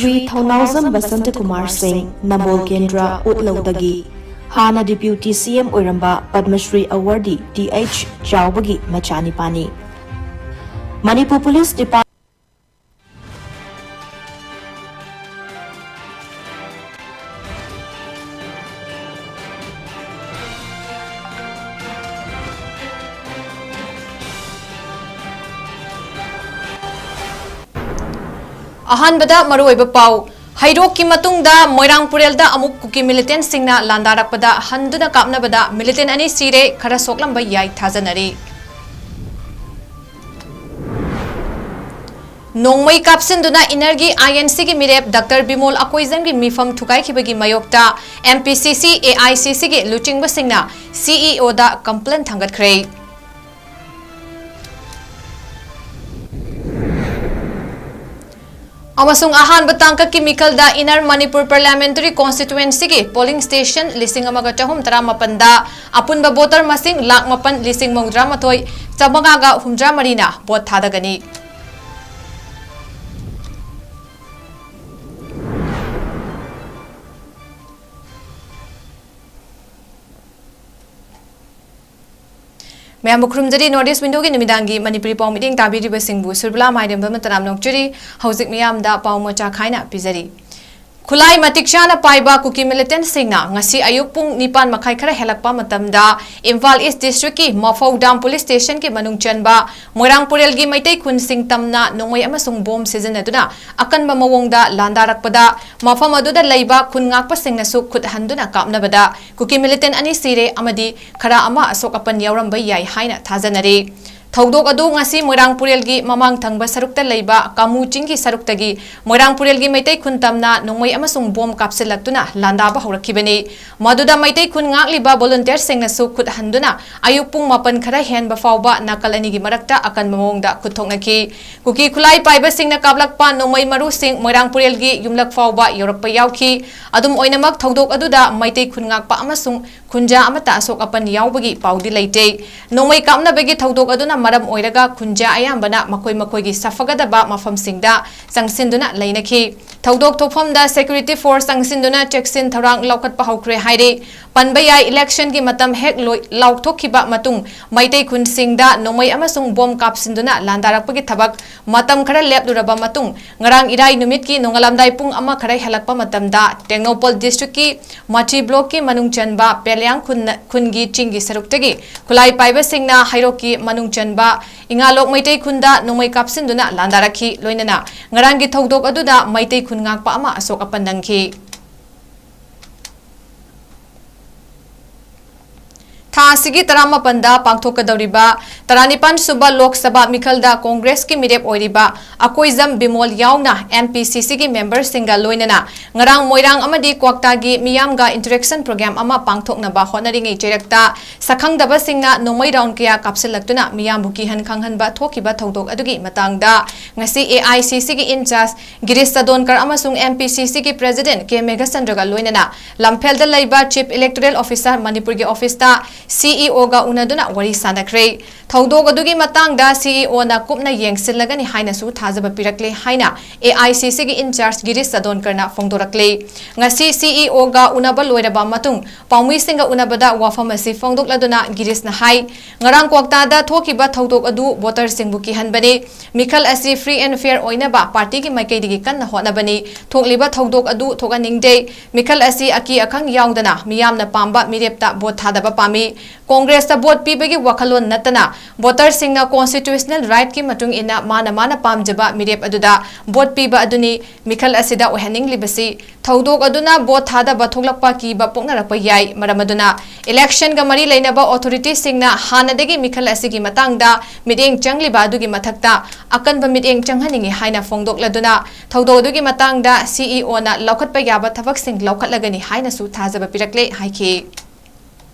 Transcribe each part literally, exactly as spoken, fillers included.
ꯁ꯭ꯔꯤ ꯊꯧꯅꯥꯎꯖꯝ ꯕꯁꯟꯇ ꯀꯨꯃꯥꯔ ꯁꯤꯡ, ꯅꯝꯕꯣꯜ ꯀꯦꯟꯗ꯭ꯔ, ꯎꯠꯂꯧꯗꯒꯤ꯫ ꯍꯥꯟꯅ Deputy C M ꯑꯣꯏꯔꯝꯕ Padma Shri awardee T H ꯆꯥꯎꯕꯒꯤ ꯃꯆꯥꯅꯤꯄꯥꯅꯤ꯫ ꯃꯅꯤꯄꯨꯔ ꯄꯨꯂꯤꯁ ꯗꯤꯄꯥꯔꯠ- ꯑꯍꯥꯟꯕꯗ ꯃꯔꯨꯑꯣꯏꯕ ꯄꯥꯎ꯫ ꯍꯩꯔꯣꯛꯀꯤ ꯃꯇꯨꯡꯗ ꯃꯣꯏꯔꯥꯡ ꯄꯨꯔꯦꯜꯗ ꯑꯃꯨꯛ ꯀꯨꯀꯤ militantꯁꯤꯡꯅ ꯂꯥꯟꯗꯥꯔꯛꯄꯗ ꯍꯟꯗꯨꯅ ꯀꯥꯞꯅꯕꯗ militant ꯑꯅꯤ ꯁꯤꯔꯦ, ꯈꯔ ꯁꯣꯛꯂꯝꯕ ꯌꯥꯏ ꯊꯥꯖꯅꯔꯤ꯫ ꯅꯣꯡꯃꯩ ꯀꯥꯞꯁꯤꯟꯗꯨꯅ ꯏꯅꯔꯒꯤ I N Cꯒꯤ ꯃꯤꯔꯦꯞ ꯗꯥꯛꯇꯔ ꯕꯤꯃꯣꯜ ꯑꯀꯣꯏꯖꯝꯒꯤ ꯃꯤꯐꯝ ꯊꯨꯒꯥꯏꯈꯤꯕꯒꯤ ꯃꯥꯌꯣꯛꯇ M P C C, A I C Cꯒꯤ ꯂꯨꯆꯤꯡꯕꯁꯤꯡꯅ C E Oꯗ complaint ꯊꯥꯡꯒꯠꯈ꯭ꯔꯦ꯫ ꯑꯃꯁꯨꯡ ꯑꯍꯥꯟꯕ ꯇꯥꯡꯀꯛꯀꯤ ꯃꯤꯈꯜꯗ Inner Manipur Parliamentary Constituencyꯒꯤ polling station ꯂꯤꯁꯤꯡ ꯑꯃꯒ ꯆꯍꯨꯝ ꯇꯔꯥꯃꯥꯄꯟꯗ ꯑꯄꯨꯟꯕ voter ꯃꯁꯤꯡ ꯂꯥꯈ ꯃꯥꯄꯟ ꯂꯤꯁꯤꯡ ꯃꯧꯗ꯭ꯔꯥ ꯃꯥꯊꯣꯏ ꯆꯥꯃꯉꯥꯒ ꯍꯨꯝꯗ꯭ꯔꯥ ꯃꯔꯤꯅ vote ꯊꯥꯗꯒꯅꯤ꯫ ꯃꯌꯥꯝꯕꯨ ꯈꯨꯔꯨꯝꯖꯔꯤ꯫ North East Windowꯒꯤ ꯅꯨꯃꯤꯗꯥꯡꯒꯤ ꯃꯅꯤꯄꯨꯔꯤ ꯄꯥꯎ ꯃꯤꯠꯌꯦꯡ ꯇꯥꯕꯤꯔꯤꯕꯁꯤꯡꯕꯨ ꯁꯨꯔꯕꯂꯥ ꯃꯥꯏꯔꯦꯝꯕꯝꯅ ꯇꯔꯥꯝꯅ ꯑꯣꯛꯆꯔꯤ꯫ ꯍꯧꯖꯤꯛ ꯃꯤꯌꯥꯝꯗ ꯄꯥꯎ ꯃꯆꯥ ꯈꯥꯏꯅ ꯄꯤꯖꯔꯤ꯫ ꯈꯨꯠꯂꯥꯏ ꯃꯇꯤꯛ ꯆꯥꯅ ꯄꯥꯏꯕ ꯀꯨꯀꯤ militantꯁꯤꯡꯅ ꯉꯁꯤ ꯑꯌꯨꯛ ꯄꯨꯡ ꯅꯤꯄꯥꯟ ꯃꯈꯥꯏ ꯈꯔ ꯍꯦꯜꯂꯛꯄ ꯃꯇꯝꯗ ꯏꯝꯐꯥꯜ East Districtꯀꯤ ꯃꯐꯧ dam police stationꯒꯤ ꯃꯅꯨꯡ ꯆꯟꯕ ꯃꯣꯏꯔꯥꯡ ꯄꯨꯔꯦꯜꯒꯤ ꯃꯩꯇꯩ ꯈꯨꯟꯁꯤꯡ ꯇꯝꯅ ꯅꯣꯡꯃꯩ ꯑꯃꯁꯨꯡ bomb ꯁꯤꯖꯤꯟꯅꯗꯨꯅ ꯑꯀꯟꯕ ꯃꯑꯣꯡꯗ ꯂꯥꯟꯗꯥꯔꯛꯄꯗ, ꯃꯐꯝ ꯑꯗꯨꯗ ꯂꯩꯕ ꯈꯨꯟ ꯉꯥꯛꯄꯁꯤꯡꯅꯁꯨ ꯈꯨꯠ ꯍꯟꯗꯨꯅ ꯀꯥꯞꯅꯕꯗ, ꯀꯨꯀꯤ militant ꯑꯅꯤ ꯁꯤꯔꯦ ꯑꯃꯗꯤ ꯈꯔ ꯑꯃ ꯑꯁꯣꯛ ꯑꯄꯟ ꯌꯥꯎꯔꯝꯕ ꯌꯥꯏ ꯍꯥꯏꯅ ꯊꯥꯖꯅꯔꯤ꯫ ꯊꯧꯗꯣꯛ ꯑꯗꯨ ꯉꯁꯤ ꯃꯣꯏꯔꯥꯡ ꯄꯨꯔꯦꯜꯒꯤ ꯃꯃꯥꯡ ꯊꯪꯕ ꯁꯔꯨꯛꯇ ꯂꯩꯕ ꯀꯥꯃꯨ ꯆꯤꯡꯒꯤ ꯁꯔꯨꯛꯇꯒꯤ ꯃꯣꯏꯔꯥꯡ ꯄꯨꯔꯦꯜꯒꯤ ꯃꯩꯇꯩ ꯈꯨꯟ ꯇꯝꯅ ꯅꯣꯡꯃꯩ ꯑꯃꯁꯨꯡ bomb ꯀꯥꯞꯁꯤꯜꯂꯛꯇꯨꯅ ꯂꯥꯟꯗꯥꯕ ꯍꯧꯔꯛꯈꯤꯕꯅꯤ꯫ ꯃꯗꯨꯗ ꯃꯩꯇꯩ ꯈꯨꯟ ꯉꯥꯛꯂꯤꯕ volunteerꯁꯤꯡꯅꯁꯨ ꯈꯨꯠ ꯍꯟꯗꯨꯅ ꯑꯌꯨꯛ ꯄꯨꯡ ꯃꯥꯄꯟ ꯈꯔ ꯍꯦꯟꯕ ꯐꯥꯎꯕ ꯅꯥꯀꯜ ꯑꯅꯤꯒꯤ ꯃꯔꯛꯇ ꯑꯀꯟꯕ ꯃꯑꯣꯡꯗ ꯈꯨꯠ ꯊꯣꯛꯅꯈꯤ꯫ ꯀꯨꯀꯤ ꯈꯨꯠꯂꯥꯏ ꯄꯥꯏꯕꯁꯤꯡꯅ ꯀꯥꯞꯂꯛꯄ ꯅꯣꯡꯃꯩ ꯃꯔꯨꯁꯤꯡ ꯃꯣꯏꯔꯥꯡ ꯄꯨꯔꯦꯜꯒꯤ ꯌꯨꯝꯂꯛ ꯐꯥꯎꯕ ꯌꯧꯔꯛꯄ ꯌꯥꯎꯈꯤ꯫ ꯑꯗꯨꯝ ꯑꯣꯏꯅꯃꯛ, ꯊꯧꯗꯣꯛ ꯑꯗꯨꯗ ꯃꯩꯇꯩ ꯈꯨꯟ ꯉꯥꯛꯄ ꯑꯃꯁꯨꯡ ꯈꯨꯟꯖꯥ ꯑꯃꯠꯇ ꯑꯁꯣꯛ ꯑꯄꯟ ꯌꯥꯎꯕꯒꯤ ꯄꯥꯎꯗꯤ ꯂꯩꯇꯦ꯫ ꯅꯣꯡꯃꯩ ꯀꯥꯞꯅꯕꯒꯤ ꯊꯧꯗꯣꯛ ꯑꯗꯨꯅ ꯃꯔꯝ ꯑꯣꯏꯔꯒ ꯈꯨꯟꯖꯥ ꯑꯌꯥꯝꯕꯅ ꯃꯈꯣꯏ ꯃꯈꯣꯏꯒꯤ ꯁꯥꯐꯒꯗꯕ ꯃꯐꯝꯁꯤꯡꯗ ꯆꯪꯁꯤꯟꯗꯨꯅ ꯂꯩꯅꯈꯤ꯫ ꯊꯧꯗꯣꯛ ꯊꯣꯛꯐꯝꯗ security force ꯆꯪꯁꯤꯟꯗꯨꯅ ꯆꯦꯛꯁꯤꯟ ꯊꯧꯔꯥꯡ ꯂꯧꯈꯠꯄ ꯍꯧꯈ꯭ꯔꯦ ꯍꯥꯏꯔꯤ꯫ ꯄꯟꯕ ꯌꯥꯏ, election ꯒꯤ ꯃꯇꯝ ꯍꯦꯛ ꯂꯣꯏ-, ꯂꯥꯎꯊꯣꯛꯈꯤꯕ ꯃꯇꯨꯡ ꯃꯩꯇꯩ ꯈꯨꯟꯁꯤꯡꯗ ꯅꯣꯡꯃꯩ ꯑꯃꯁꯨꯡ ꯕꯣꯝ ꯀꯥꯞꯁꯤꯟꯗꯨꯅ ꯂꯥꯟꯗꯥꯔꯛꯄꯒꯤ ꯊꯕꯛ ꯃꯇꯝ ꯈꯔ ꯂꯦꯞꯂꯨꯔꯕ ꯃꯇꯨꯡ, ꯉꯔꯥꯡ ꯏꯔꯥꯏ ꯅꯨꯃꯤꯠꯀꯤ ꯅꯣꯡꯉꯥꯜꯂꯝꯗꯥꯏ ꯄꯨꯡ ꯑꯃ ꯈꯔ ꯍꯦꯜꯂꯛꯄ ꯃꯇꯝꯗ ꯇꯦꯡꯅꯧꯄꯜ district ꯀꯤ ꯃꯥꯊꯤ block ꯀꯤ ꯃꯅꯨꯡ ꯆꯟꯕ ꯄꯦꯂꯤꯌꯥꯡ ꯈꯨꯟ-, ꯈꯨꯟꯒꯤ ꯆꯤꯡꯒꯤ ꯁꯔꯨꯛꯇꯒꯤ ꯈꯨꯠꯂꯥꯏ ꯄꯥꯏꯕꯁꯤꯡꯅ ꯍꯩꯔꯣꯛꯀꯤ ꯃꯅꯨꯡ ꯆꯟꯕ ꯏꯉꯥꯂꯣꯛ ꯃꯩꯇꯩ ꯈꯨꯟꯗ ꯅꯣꯡꯃꯩ ꯀꯥꯞꯁꯤꯟꯗꯨꯅ ꯂꯥꯟꯗꯥꯔꯛꯈꯤ꯫ ꯂꯣꯏꯅꯅ ꯉꯔꯥꯡꯒꯤ ꯊꯧꯗꯣꯛ ꯑꯗꯨꯗ ꯃꯩꯇꯩ ꯈꯨꯟ ꯉꯥꯛꯄ ꯑꯃ ꯑꯁꯣꯛ ꯑꯄꯟ ꯅꯪꯈꯤ꯫ ꯊꯥ ꯑꯁꯤꯒꯤ ꯇꯔꯥꯃꯥꯄꯟꯗ ꯄꯥꯡꯊꯣꯛꯀꯗꯧꯔꯤꯕ ꯇꯔꯥꯅꯤꯄꯥꯟ ꯁꯨꯕ ꯂꯣꯛ ꯁꯚꯥ ꯃꯤꯈꯜꯗ ꯀꯣꯡꯒ꯭ꯔꯦꯁꯀꯤ ꯃꯤꯔꯦꯞ ꯑꯣꯏꯔꯤꯕ ꯑꯀꯣꯏꯖꯝ ꯕꯤꯃꯣꯜ ꯌꯥꯎꯅ M P C C ꯒꯤ member ꯁꯤꯡꯒ ꯂꯣꯏꯅꯅ ꯉꯔꯥꯡ ꯃꯣꯏꯔꯥꯡ ꯑꯃꯗꯤ ꯀ꯭ꯋꯥꯛꯇꯥꯒꯤ ꯃꯤꯌꯥꯝꯒ interaction program ꯑꯃ ꯄꯥꯡꯊꯣꯛꯅꯕ ꯍꯣꯠꯅꯔꯤꯉꯩ ꯆꯩꯔꯛꯇ ꯁꯛꯈꯪꯗꯕꯁꯤꯡꯅ ꯅꯣꯡꯃꯩ round ꯀꯌꯥ ꯀꯥꯞꯁꯤꯜꯂꯛꯇꯨꯅ ꯃꯤꯌꯥꯝꯕꯨ ꯀꯤꯍꯟ ꯈꯪꯍꯟꯕ ꯊꯣꯛꯈꯤꯕ ꯊꯧꯗꯣꯛ ꯑꯗꯨꯒꯤ ꯃꯇꯥꯡꯗ ꯉꯁꯤ A I C C ꯒꯤ in-charge ꯒꯤꯔꯤꯁ ꯆꯗꯣꯟꯀꯔ ꯑꯃꯁꯨꯡ M P C C ꯒꯤ president ꯀꯦ ꯃꯦꯘꯆꯟꯗ꯭ꯔꯒ ꯂꯣꯏꯅꯅ ꯂꯝꯐꯦꯜꯗ ꯂꯩꯕ Chief Electoral Officer ꯃꯅꯤꯄꯨꯔꯒꯤ office ꯇ C E O ꯒ ꯎꯅꯗꯨꯅ ꯋꯥꯔꯤ ꯁꯥꯅꯈ꯭ꯔꯦ꯫ ꯊꯧꯗꯣꯛ ꯑꯗꯨꯒꯤ ꯃꯇꯥꯡꯗ C E O ꯅ ꯀꯨꯞꯅ ꯌꯦꯡꯁꯤꯜꯂꯒꯅꯤ ꯍꯥꯏꯅꯁꯨ ꯊꯥꯖꯕ ꯄꯤꯔꯛꯂꯦ ꯍꯥꯏꯅ A I C C ꯒꯤ in-charge ꯒꯤꯔꯤꯁ ꯆꯗꯣꯟꯀꯔꯅ ꯐꯣꯡꯗꯣꯔꯛꯂꯦ꯫ ꯉꯁꯤ C E O ꯒ ꯎꯅꯕ ꯂꯣꯏꯔꯕ ꯃꯇꯨꯡ ꯄꯥꯎꯃꯤꯁꯤꯡꯒ ꯎꯅꯕꯗ ꯋꯥꯐꯝ ꯑꯁꯤ ꯐꯣꯡꯗꯣꯛꯂꯗꯨꯅ ꯒꯤꯔꯤꯁꯅ ꯍꯥꯏ, ꯉꯔꯥꯡ ꯀ꯭ꯋꯥꯛꯇꯥꯗ ꯊꯣꯛꯈꯤꯕ ꯊꯧꯗꯣꯛ ꯑꯗꯨ voter ꯁꯤꯡꯕꯨ ꯀꯤꯍꯟꯕꯅꯤ꯫ ꯃꯤꯈꯜ ꯑꯁꯤ free and fair ꯑꯣꯏꯅꯕ party ꯒꯤ ꯃꯥꯏꯀꯩꯗꯒꯤ ꯀꯟꯅ ꯍꯣꯠꯅꯕꯅꯤ꯫ ꯊꯣꯛꯂꯤꯕ ꯊꯧꯗꯣꯛ ꯑꯗꯨ ꯊꯣꯛꯍꯟꯅꯤꯡꯗꯦ꯫ ꯃꯤꯈꯜ ꯑꯁꯤ ꯑꯀꯤ ꯑꯈꯪ ꯌꯥꯎꯗꯅ ꯃꯤꯌꯥꯝꯅ ꯄꯥꯝꯕ ꯃꯤꯔꯦꯞꯇ vote ꯊꯥꯗꯕ ꯄꯥꯝꯃꯤ꯫ ꯀꯣꯡꯒ꯭ꯔꯦꯁꯇ vote ꯄꯤꯕꯒꯤ ꯋꯥꯈꯜꯂꯣꯟ ꯅꯠꯇꯅ voter ꯁꯤꯡꯅ constitutional right ꯀꯤ ꯃꯇꯨꯡ ꯏꯟꯅ ꯃꯥꯅ ꯃꯥꯅ ꯄꯥꯝꯖꯕ ꯃꯤꯔꯦꯞ ꯑꯗꯨꯗ vote ꯄꯤꯕ ꯑꯗꯨꯅꯤ꯫ ꯃꯤꯈꯜ ꯑꯁꯤꯗ ꯑꯣꯏꯍꯟꯅꯤꯡꯂꯤꯕꯁꯤ ꯊꯧꯗꯣꯛ ꯑꯗꯨꯅ vote ꯊꯥꯗꯕ ꯊꯣꯛꯂꯛꯄ ꯀꯤꯕ ꯄꯣꯛꯅꯔꯛꯄ ꯌꯥꯏ꯫ ꯃꯔꯝ ꯑꯗꯨꯅ election ꯒ ꯃꯔꯤ ꯂꯩꯅꯕ authority ꯁꯤꯡꯅ ꯍꯥꯟꯅꯗꯒꯤ ꯃꯤꯈꯜ ꯑꯁꯤꯒꯤ ꯃꯇꯥꯡꯗ ꯃꯤꯠꯌꯦꯡ ꯆꯪꯂꯤꯕ ꯑꯗꯨꯒꯤ ꯃꯊꯛꯇ ꯑꯀꯟꯕ ꯃꯤꯠꯌꯦꯡ ꯆꯪꯍꯟꯅꯤꯡꯏ ꯍꯥꯏꯅ ꯐꯣꯡꯗꯣꯛꯂꯗꯨꯅ ꯊꯧꯗꯣꯛ ꯑꯗꯨꯒꯤ ꯃꯇꯥꯡꯗ C E O ꯅ ꯂꯧꯈꯠꯄ ꯌꯥꯕ ꯊꯕꯛꯁꯤꯡ ꯂꯧꯈꯠꯂꯒꯅꯤ ꯍꯥꯏꯅꯁꯨ ꯊꯥꯖꯕ ꯄꯤꯔꯛꯂꯦ ꯍꯥꯏꯈꯤ꯫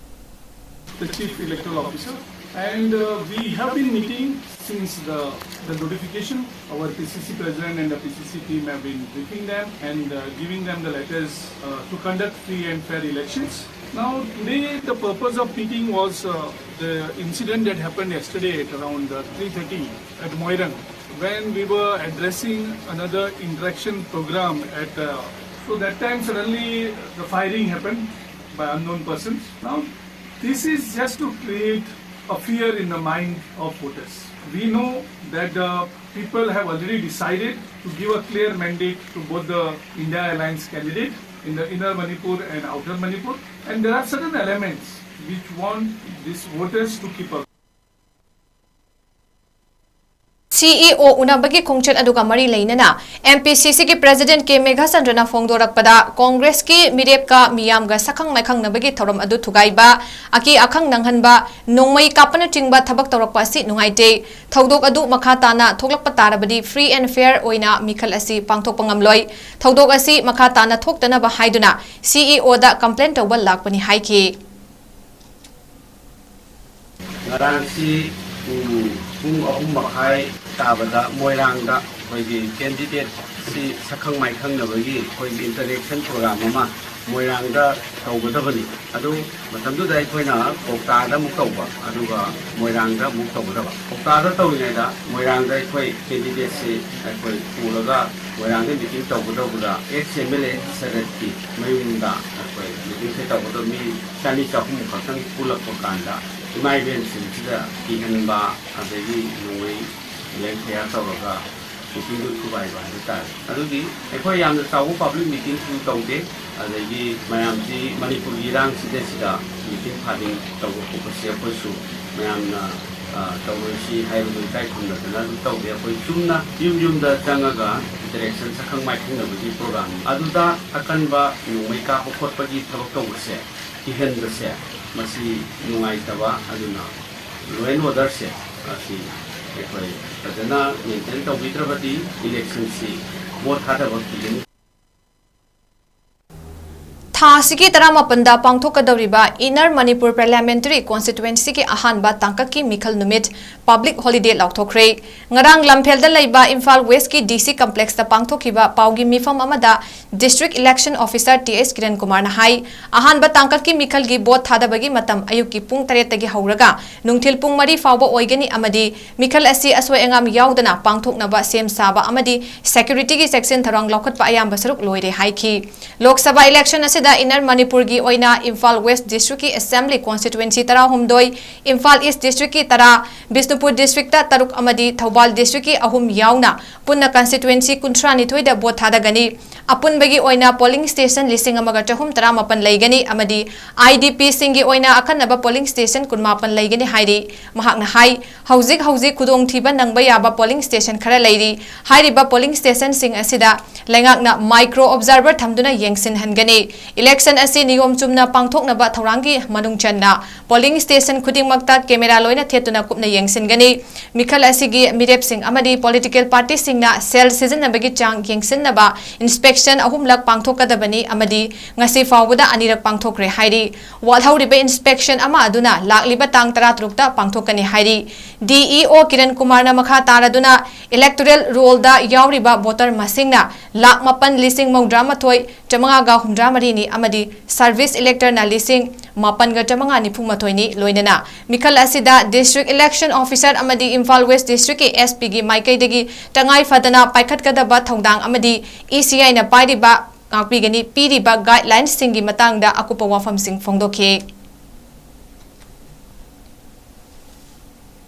The Chief Electoral Officer, and, uh, we have been meeting since the, the notification. Our P C C President and the P C C team have been briefing them and, uh, giving them the letters, uh, to conduct free and fair elections. Now, today the purpose of meeting was uh, the incident that happened yesterday at around uh, three thirty at Moirang, when we were addressing another interaction program at. Uh, so that time suddenly the firing happened by unknown persons. Now, this is just to create a fear in the mind of voters. We know that the people have already decided to give a clear mandate to both the India Alliance candidate in the inner Manipur and outer Manipur. And there are certain elements which want these voters to keep up. CEO ꯎꯅꯕꯒꯤ ꯈꯣꯡꯆꯠ ꯑꯗꯨꯒ ꯃꯔꯤ ꯂꯩꯅꯅ MPCCꯒꯤ President K ꯃꯦꯘꯆꯟꯗ꯭ꯔꯅ ꯐꯣꯡꯗꯣꯔꯛꯄꯗ, ꯀꯣꯡꯒ꯭ꯔꯦꯁꯀꯤ ꯃꯤꯔꯦꯞꯀ ꯃꯤꯌꯥꯝꯒ ꯁꯛꯈꯪ ꯃꯥꯏꯈꯪꯅꯕꯒꯤ ꯊꯧꯔꯝ ꯑꯗꯨ ꯊꯨꯒꯥꯏꯕ, ꯑꯀꯤ ꯑꯈꯪ ꯅꯪꯍꯟꯕ, ꯅꯣꯡꯃꯩ ꯀꯥꯞꯄꯅꯆꯤꯡꯕ ꯊꯕꯛ ꯇꯧꯔꯛꯄ ꯑꯁꯤ ꯅꯨꯡꯉꯥꯏꯇꯦ꯫ ꯊꯧꯗꯣꯛ ꯑꯗꯨ ꯃꯈꯥ ꯇꯥꯅ ꯊꯣꯛꯂꯛꯄ ꯇꯥꯔꯕꯗꯤ free and fair ꯑꯣꯏꯅ ꯃꯤꯈꯜ ꯑꯁꯤ ꯄꯥꯡꯊꯣꯛꯄ ꯉꯝꯂꯣꯏ꯫ ꯊꯧꯗꯣꯛ ꯑꯁꯤ ꯃꯈꯥ ꯇꯥꯅ ꯊꯣꯛꯇꯅꯕ ꯍꯥꯏꯗꯨꯅ CEOꯗ complain ꯇꯧꯕ ꯂꯥꯛꯄꯅꯤ ꯍꯥꯏꯈꯤ꯫ ꯉꯔꯥꯡꯁꯤ ꯄꯨꯡ, ꯄꯨꯡ ꯑꯍꯨꯝ ꯃꯈꯥꯏ ꯇꯥꯕꯗ ꯃꯣꯏꯔꯥꯡꯗ ꯑꯩꯈꯣꯏꯒꯤ candidateꯁꯤ ꯁꯛꯈꯪ ꯃꯥꯏꯈꯪꯅꯕꯒꯤ ꯑꯩꯈꯣꯏꯒꯤ interaction program ꯑꯃ ꯃꯣꯏꯔꯥꯡꯗ ꯇꯧꯒꯗꯕꯅꯤ꯫ ꯑꯗꯨ ꯃꯇꯝꯗꯨꯗ ꯑꯩꯈꯣꯏꯅ ꯀꯣꯛꯇꯥꯗ ꯑꯃꯨꯛ ꯇꯧꯕ, ꯑꯗꯨꯒ ꯃꯣꯏꯔꯥꯡꯗ ꯑꯃꯨꯛ ꯇꯧꯒꯗꯕ꯫ ꯀꯣꯛꯇꯥꯗ ꯇꯧꯔꯤꯉꯩꯗ ꯃꯣꯏꯔꯥꯡꯗ ꯑꯩꯈꯣꯏ candidateꯁꯤ ꯑꯩꯈꯣꯏ ꯄꯨꯔꯒ ꯃꯣꯏꯔꯥꯡꯗ meeting ꯇꯧꯒꯗꯧꯕꯗ ex MLA ꯁꯔꯠꯀꯤ ꯃꯌꯨꯝꯗ ꯑꯩꯈꯣꯏ meetingꯁꯦ ꯇꯧꯒꯗꯕ ꯃꯤ ꯆꯅꯤ ꯆꯍꯨꯝ ꯈꯛꯇꯪ ꯄꯨꯜꯂꯛꯄ ꯀꯥꯟꯗ ꯏꯃꯥ ꯏꯕꯦꯟꯁꯤꯡꯁꯤꯗ ꯀꯤꯍꯟꯕ, ꯑꯗꯒꯤ ꯅꯣꯡꯃꯩ ꯂꯦꯡ ꯐꯌꯥꯔ ꯇꯧꯔꯒ meetingꯗꯨ ꯊꯨꯒꯥꯏꯕ ꯍꯥꯏꯕ ꯇꯥꯔꯦ꯫ ꯑꯗꯨꯒꯤ ꯑꯩꯈꯣꯏ ꯌꯥꯝꯅ ꯆꯥꯎꯕ public meetingꯁꯨ ꯇꯧꯗꯦ꯫ ꯑꯗꯒꯤ ꯃꯌꯥꯝꯁꯤ ꯃꯅꯤꯄꯨꯔꯒꯤ ꯏꯔꯥꯡꯁꯤꯗꯩꯁꯤꯗ meeting ꯐꯥꯗꯤꯡ ꯇꯧꯕ ꯈꯣꯠꯄꯁꯦ ꯑꯩꯈꯣꯏꯁꯨ ꯃꯌꯥꯝꯅ, ꯑ, ꯇꯧꯔꯣꯏꯁꯤ ꯍꯥꯏꯕꯗꯨ ꯏꯀꯥꯏ ꯈꯨꯝꯅꯗꯅ ꯑꯗꯨꯝ ꯇꯧꯗꯦ꯫ ꯑꯩꯈꯣꯏ ꯆꯨꯝꯅ ꯌꯨꯝ ꯌꯨꯝꯗ ꯆꯪꯉꯒ interaction ꯁꯛꯈꯪ ꯃꯥꯏꯈꯪꯅꯕꯒꯤ program ꯑꯗꯨꯗ ꯑꯀꯟꯕ ꯅꯣꯡꯃꯩ ꯀꯥꯞꯄ ꯈꯣꯠꯄꯒꯤ ꯊꯕꯛ ꯇꯧꯕꯁꯦ, ꯀꯤꯍꯟꯕꯁꯦ, ꯃꯁꯤ ꯅꯨꯡꯉꯥꯏꯇꯕ꯫ ꯑꯗꯨꯅ law and orderꯁꯦ ꯑꯁꯤ ꯑꯩꯈꯣꯏ ꯐꯖꯅ maintain ꯇꯧꯕꯤꯗ꯭ꯔꯕꯗꯤ electionꯁꯤ vote ꯊꯥꯗꯕ ꯀꯤꯒꯅꯤ꯫ ꯊꯥ ꯑꯁꯤꯒꯤ ꯇꯔꯥꯃꯥꯄꯟꯗ ꯄꯥꯡꯊꯣꯛꯀꯗꯧꯔꯤꯕ Inner Manipur Parliamentary Constituencyꯒꯤ ꯑꯍꯥꯟꯕ ꯇꯥꯡꯀꯛꯀꯤ ꯃꯤꯈꯜ ꯅꯨꯃꯤꯠ public holiday ꯂꯥꯎꯊꯣꯛꯈ꯭ꯔꯦ꯫ ꯉꯔꯥꯡ ꯂꯝꯐꯦꯜꯗ ꯂꯩꯕ ꯏꯝꯐꯥꯜ Westꯀꯤ D C complexꯇ ꯄꯥꯡꯊꯣꯛꯈꯤꯕ ꯄꯥꯎꯒꯤ ꯃꯤꯐꯝ ꯑꯃꯗ District Election Officer T S Kiran ꯀꯨꯃꯥꯔꯅ ꯍꯥꯏ, ꯑꯍꯥꯟꯕ ꯇꯥꯡꯀꯛꯀꯤ ꯃꯤꯈꯜꯒꯤ ꯚꯣꯠ ꯊꯥꯗꯕꯒꯤ ꯃꯇꯝ ꯑꯌꯨꯛꯀꯤ ꯄꯨꯡ ꯇꯔꯦꯠꯇꯒꯤ ꯍꯧꯔꯒ ꯅꯨꯡꯊꯤꯜ ꯄꯨꯡ ꯃꯔꯤ ꯐꯥꯎꯕ ꯑꯣꯏꯒꯅꯤ ꯑꯃꯗꯤ ꯃꯤꯈꯜ ꯑꯁꯤ ꯑꯁꯣꯏ ꯑꯉꯥꯝ ꯌꯥꯎꯗꯅ ꯄꯥꯡꯊꯣꯛꯅꯕ ꯁꯦꯝ ꯁꯥꯕ ꯑꯃꯗꯤ securityꯒꯤ ꯆꯦꯛꯁꯤꯟ ꯊꯧꯔꯥꯡ ꯂꯧꯈꯠꯄ ꯑꯌꯥꯝꯕ ꯁꯔꯨꯛ ꯂꯣꯏꯔꯦ ꯍꯥꯏꯈꯤ꯫ ꯂꯣꯛ ꯁꯚꯥ election ꯑꯁꯤꯗ Inner Manipurꯒꯤ ꯑꯣꯏꯅ ꯏꯝꯐꯥꯜ West Districtꯀꯤ Assembly Constituency ꯇꯔꯥꯍꯨꯝꯗꯣꯏ, ꯏꯝꯐꯥꯜ East Districtꯀꯤ ꯇꯔꯥ, ꯕꯤꯁꯅꯨꯄꯨꯔ Districtꯇ ꯇꯔꯨꯛ ꯑꯃꯗꯤ ꯊꯧꯕꯥꯜ Districtꯀꯤ ꯑꯍꯨꯝ ꯌꯥꯎꯅ ꯄꯨꯟꯅ constituency ꯀꯨꯟꯊ꯭ꯔꯥꯅꯤꯊꯣꯏꯗ ꯚꯣꯠ ꯊꯥꯗꯒꯅꯤ꯫ ꯑꯄꯨꯟꯕꯒꯤ ꯑꯣꯏꯅ polling station ꯂꯤꯁꯤꯡ ꯑꯃꯒ ꯆꯍꯨꯝ ꯇꯔꯥꯃꯥꯄꯟ ꯂꯩꯒꯅꯤ ꯑꯃꯗꯤ IDPꯁꯤꯡꯒꯤ ꯑꯣꯏꯅ ꯑꯈꯟꯅꯕ polling station ꯀꯨꯟꯃꯥꯄꯟ ꯂꯩꯒꯅꯤ ꯍꯥꯏꯔꯤ꯫ ꯃꯍꯥꯛꯅ ꯍꯥꯏ, ꯍꯧꯖꯤꯛ ꯍꯧꯖꯤꯛ ꯈꯨꯗꯣꯡꯊꯤꯕ ꯅꯪꯕ ꯌꯥꯕ polling station ꯈꯔ ꯂꯩꯔꯤ꯫ ꯍꯥꯏꯔꯤꯕ polling stationꯁꯤꯡ ꯑꯁꯤꯗ ꯂꯩꯉꯥꯛꯅ micro observer ꯊꯝꯗꯨꯅ ꯌꯦꯡꯁꯤꯟꯍꯟꯒꯅꯤ꯫ Election ꯑꯁꯤ ꯅꯤꯌꯣꯝ ꯆꯨꯝꯅ ꯄꯥꯡꯊꯣꯛꯅꯕ ꯊꯧꯔꯥꯡꯒꯤ ꯃꯅꯨꯡ ꯆꯟꯅ polling station ꯈꯨꯗꯤꯡꯃꯛꯇ camera ꯂꯣꯏꯅ ꯊꯦꯠꯇꯨꯅ ꯀꯨꯞꯅ ꯌꯦꯡꯁꯤꯟꯒꯅꯤ꯫ ꯃꯤꯈꯜ ꯑꯁꯤꯒꯤ ꯃꯤꯔꯦꯞꯁꯤꯡ ꯑꯃꯗꯤ political partyꯁꯤꯡꯅ cell ꯁꯤꯖꯤꯟꯅꯕꯒꯤ ꯆꯥꯡ ꯌꯦꯡꯁꯤꯟꯅꯕ inspection ꯑꯍꯨꯝꯂꯛ ꯄꯥꯡꯊꯣꯛꯀꯗꯕꯅꯤ ꯑꯃꯗꯤ ꯉꯁꯤ ꯐꯥꯎꯕꯗ ꯑꯅꯤꯔꯛ ꯄꯥꯡꯊꯣꯛꯈ꯭ꯔꯦ ꯍꯥꯏꯔꯤ꯫ ꯋꯥꯠꯍꯧꯔꯤꯕ inspection ꯑꯃ ꯑꯗꯨꯅ ꯂꯥꯛꯂꯤꯕ ꯇꯥꯡ ꯇꯔꯥꯇꯔꯨꯛꯇ ꯄꯥꯡꯊꯣꯛꯀꯅꯤ ꯍꯥꯏꯔꯤ꯫ DEO ꯀꯤꯔꯟ ꯀꯨꯃꯥꯔꯅ ꯃꯈꯥ ꯇꯥꯔꯗꯨꯅ electoral rollꯗ ꯌꯥꯎꯔꯤꯕ voter ꯃꯁꯤꯡꯅ ꯂꯥꯈ ꯃꯥꯄꯟ ꯂꯤꯁꯤꯡ ꯃꯧꯗ꯭ꯔꯥ ꯃꯥꯊꯣꯏ ꯆꯥꯃꯉꯥꯒ ꯍꯨꯝꯗ꯭ꯔꯥ ꯃꯔꯤꯅꯤ ꯑꯃꯗꯤ service electorꯅ ꯂꯤꯁꯤꯡ ꯃꯥꯄꯟꯒ ꯆꯥꯃꯉꯥ ꯅꯤꯐꯨ ꯃꯥꯊꯣꯏꯅꯤ꯫ ꯂꯣꯏꯅꯅ ꯃꯤꯈꯜ ꯑꯁꯤꯗ District Election Officer ꯑꯃꯗꯤ ꯏꯝꯐꯥꯜ West Districtꯀꯤ SPꯒꯤ ꯃꯥꯏꯀꯩꯗꯒꯤ ꯇꯉꯥꯏ ꯐꯗꯅ ꯄꯥꯏꯈꯠꯀꯗꯕ ꯊꯧꯗꯥꯡ ꯑꯃꯗꯤ ECIꯅ ꯄꯥꯏꯔꯤꯕ ꯉꯥꯛꯄꯤꯒꯅꯤ꯫ ꯄꯤꯔꯤꯕ guidelinesꯁꯤꯡꯒꯤ ꯃꯇꯥꯡꯗ ꯑꯀꯨꯞꯄ ꯋꯥꯐꯝꯁꯤꯡ ꯐꯣꯡꯗꯣꯛꯈꯤ꯫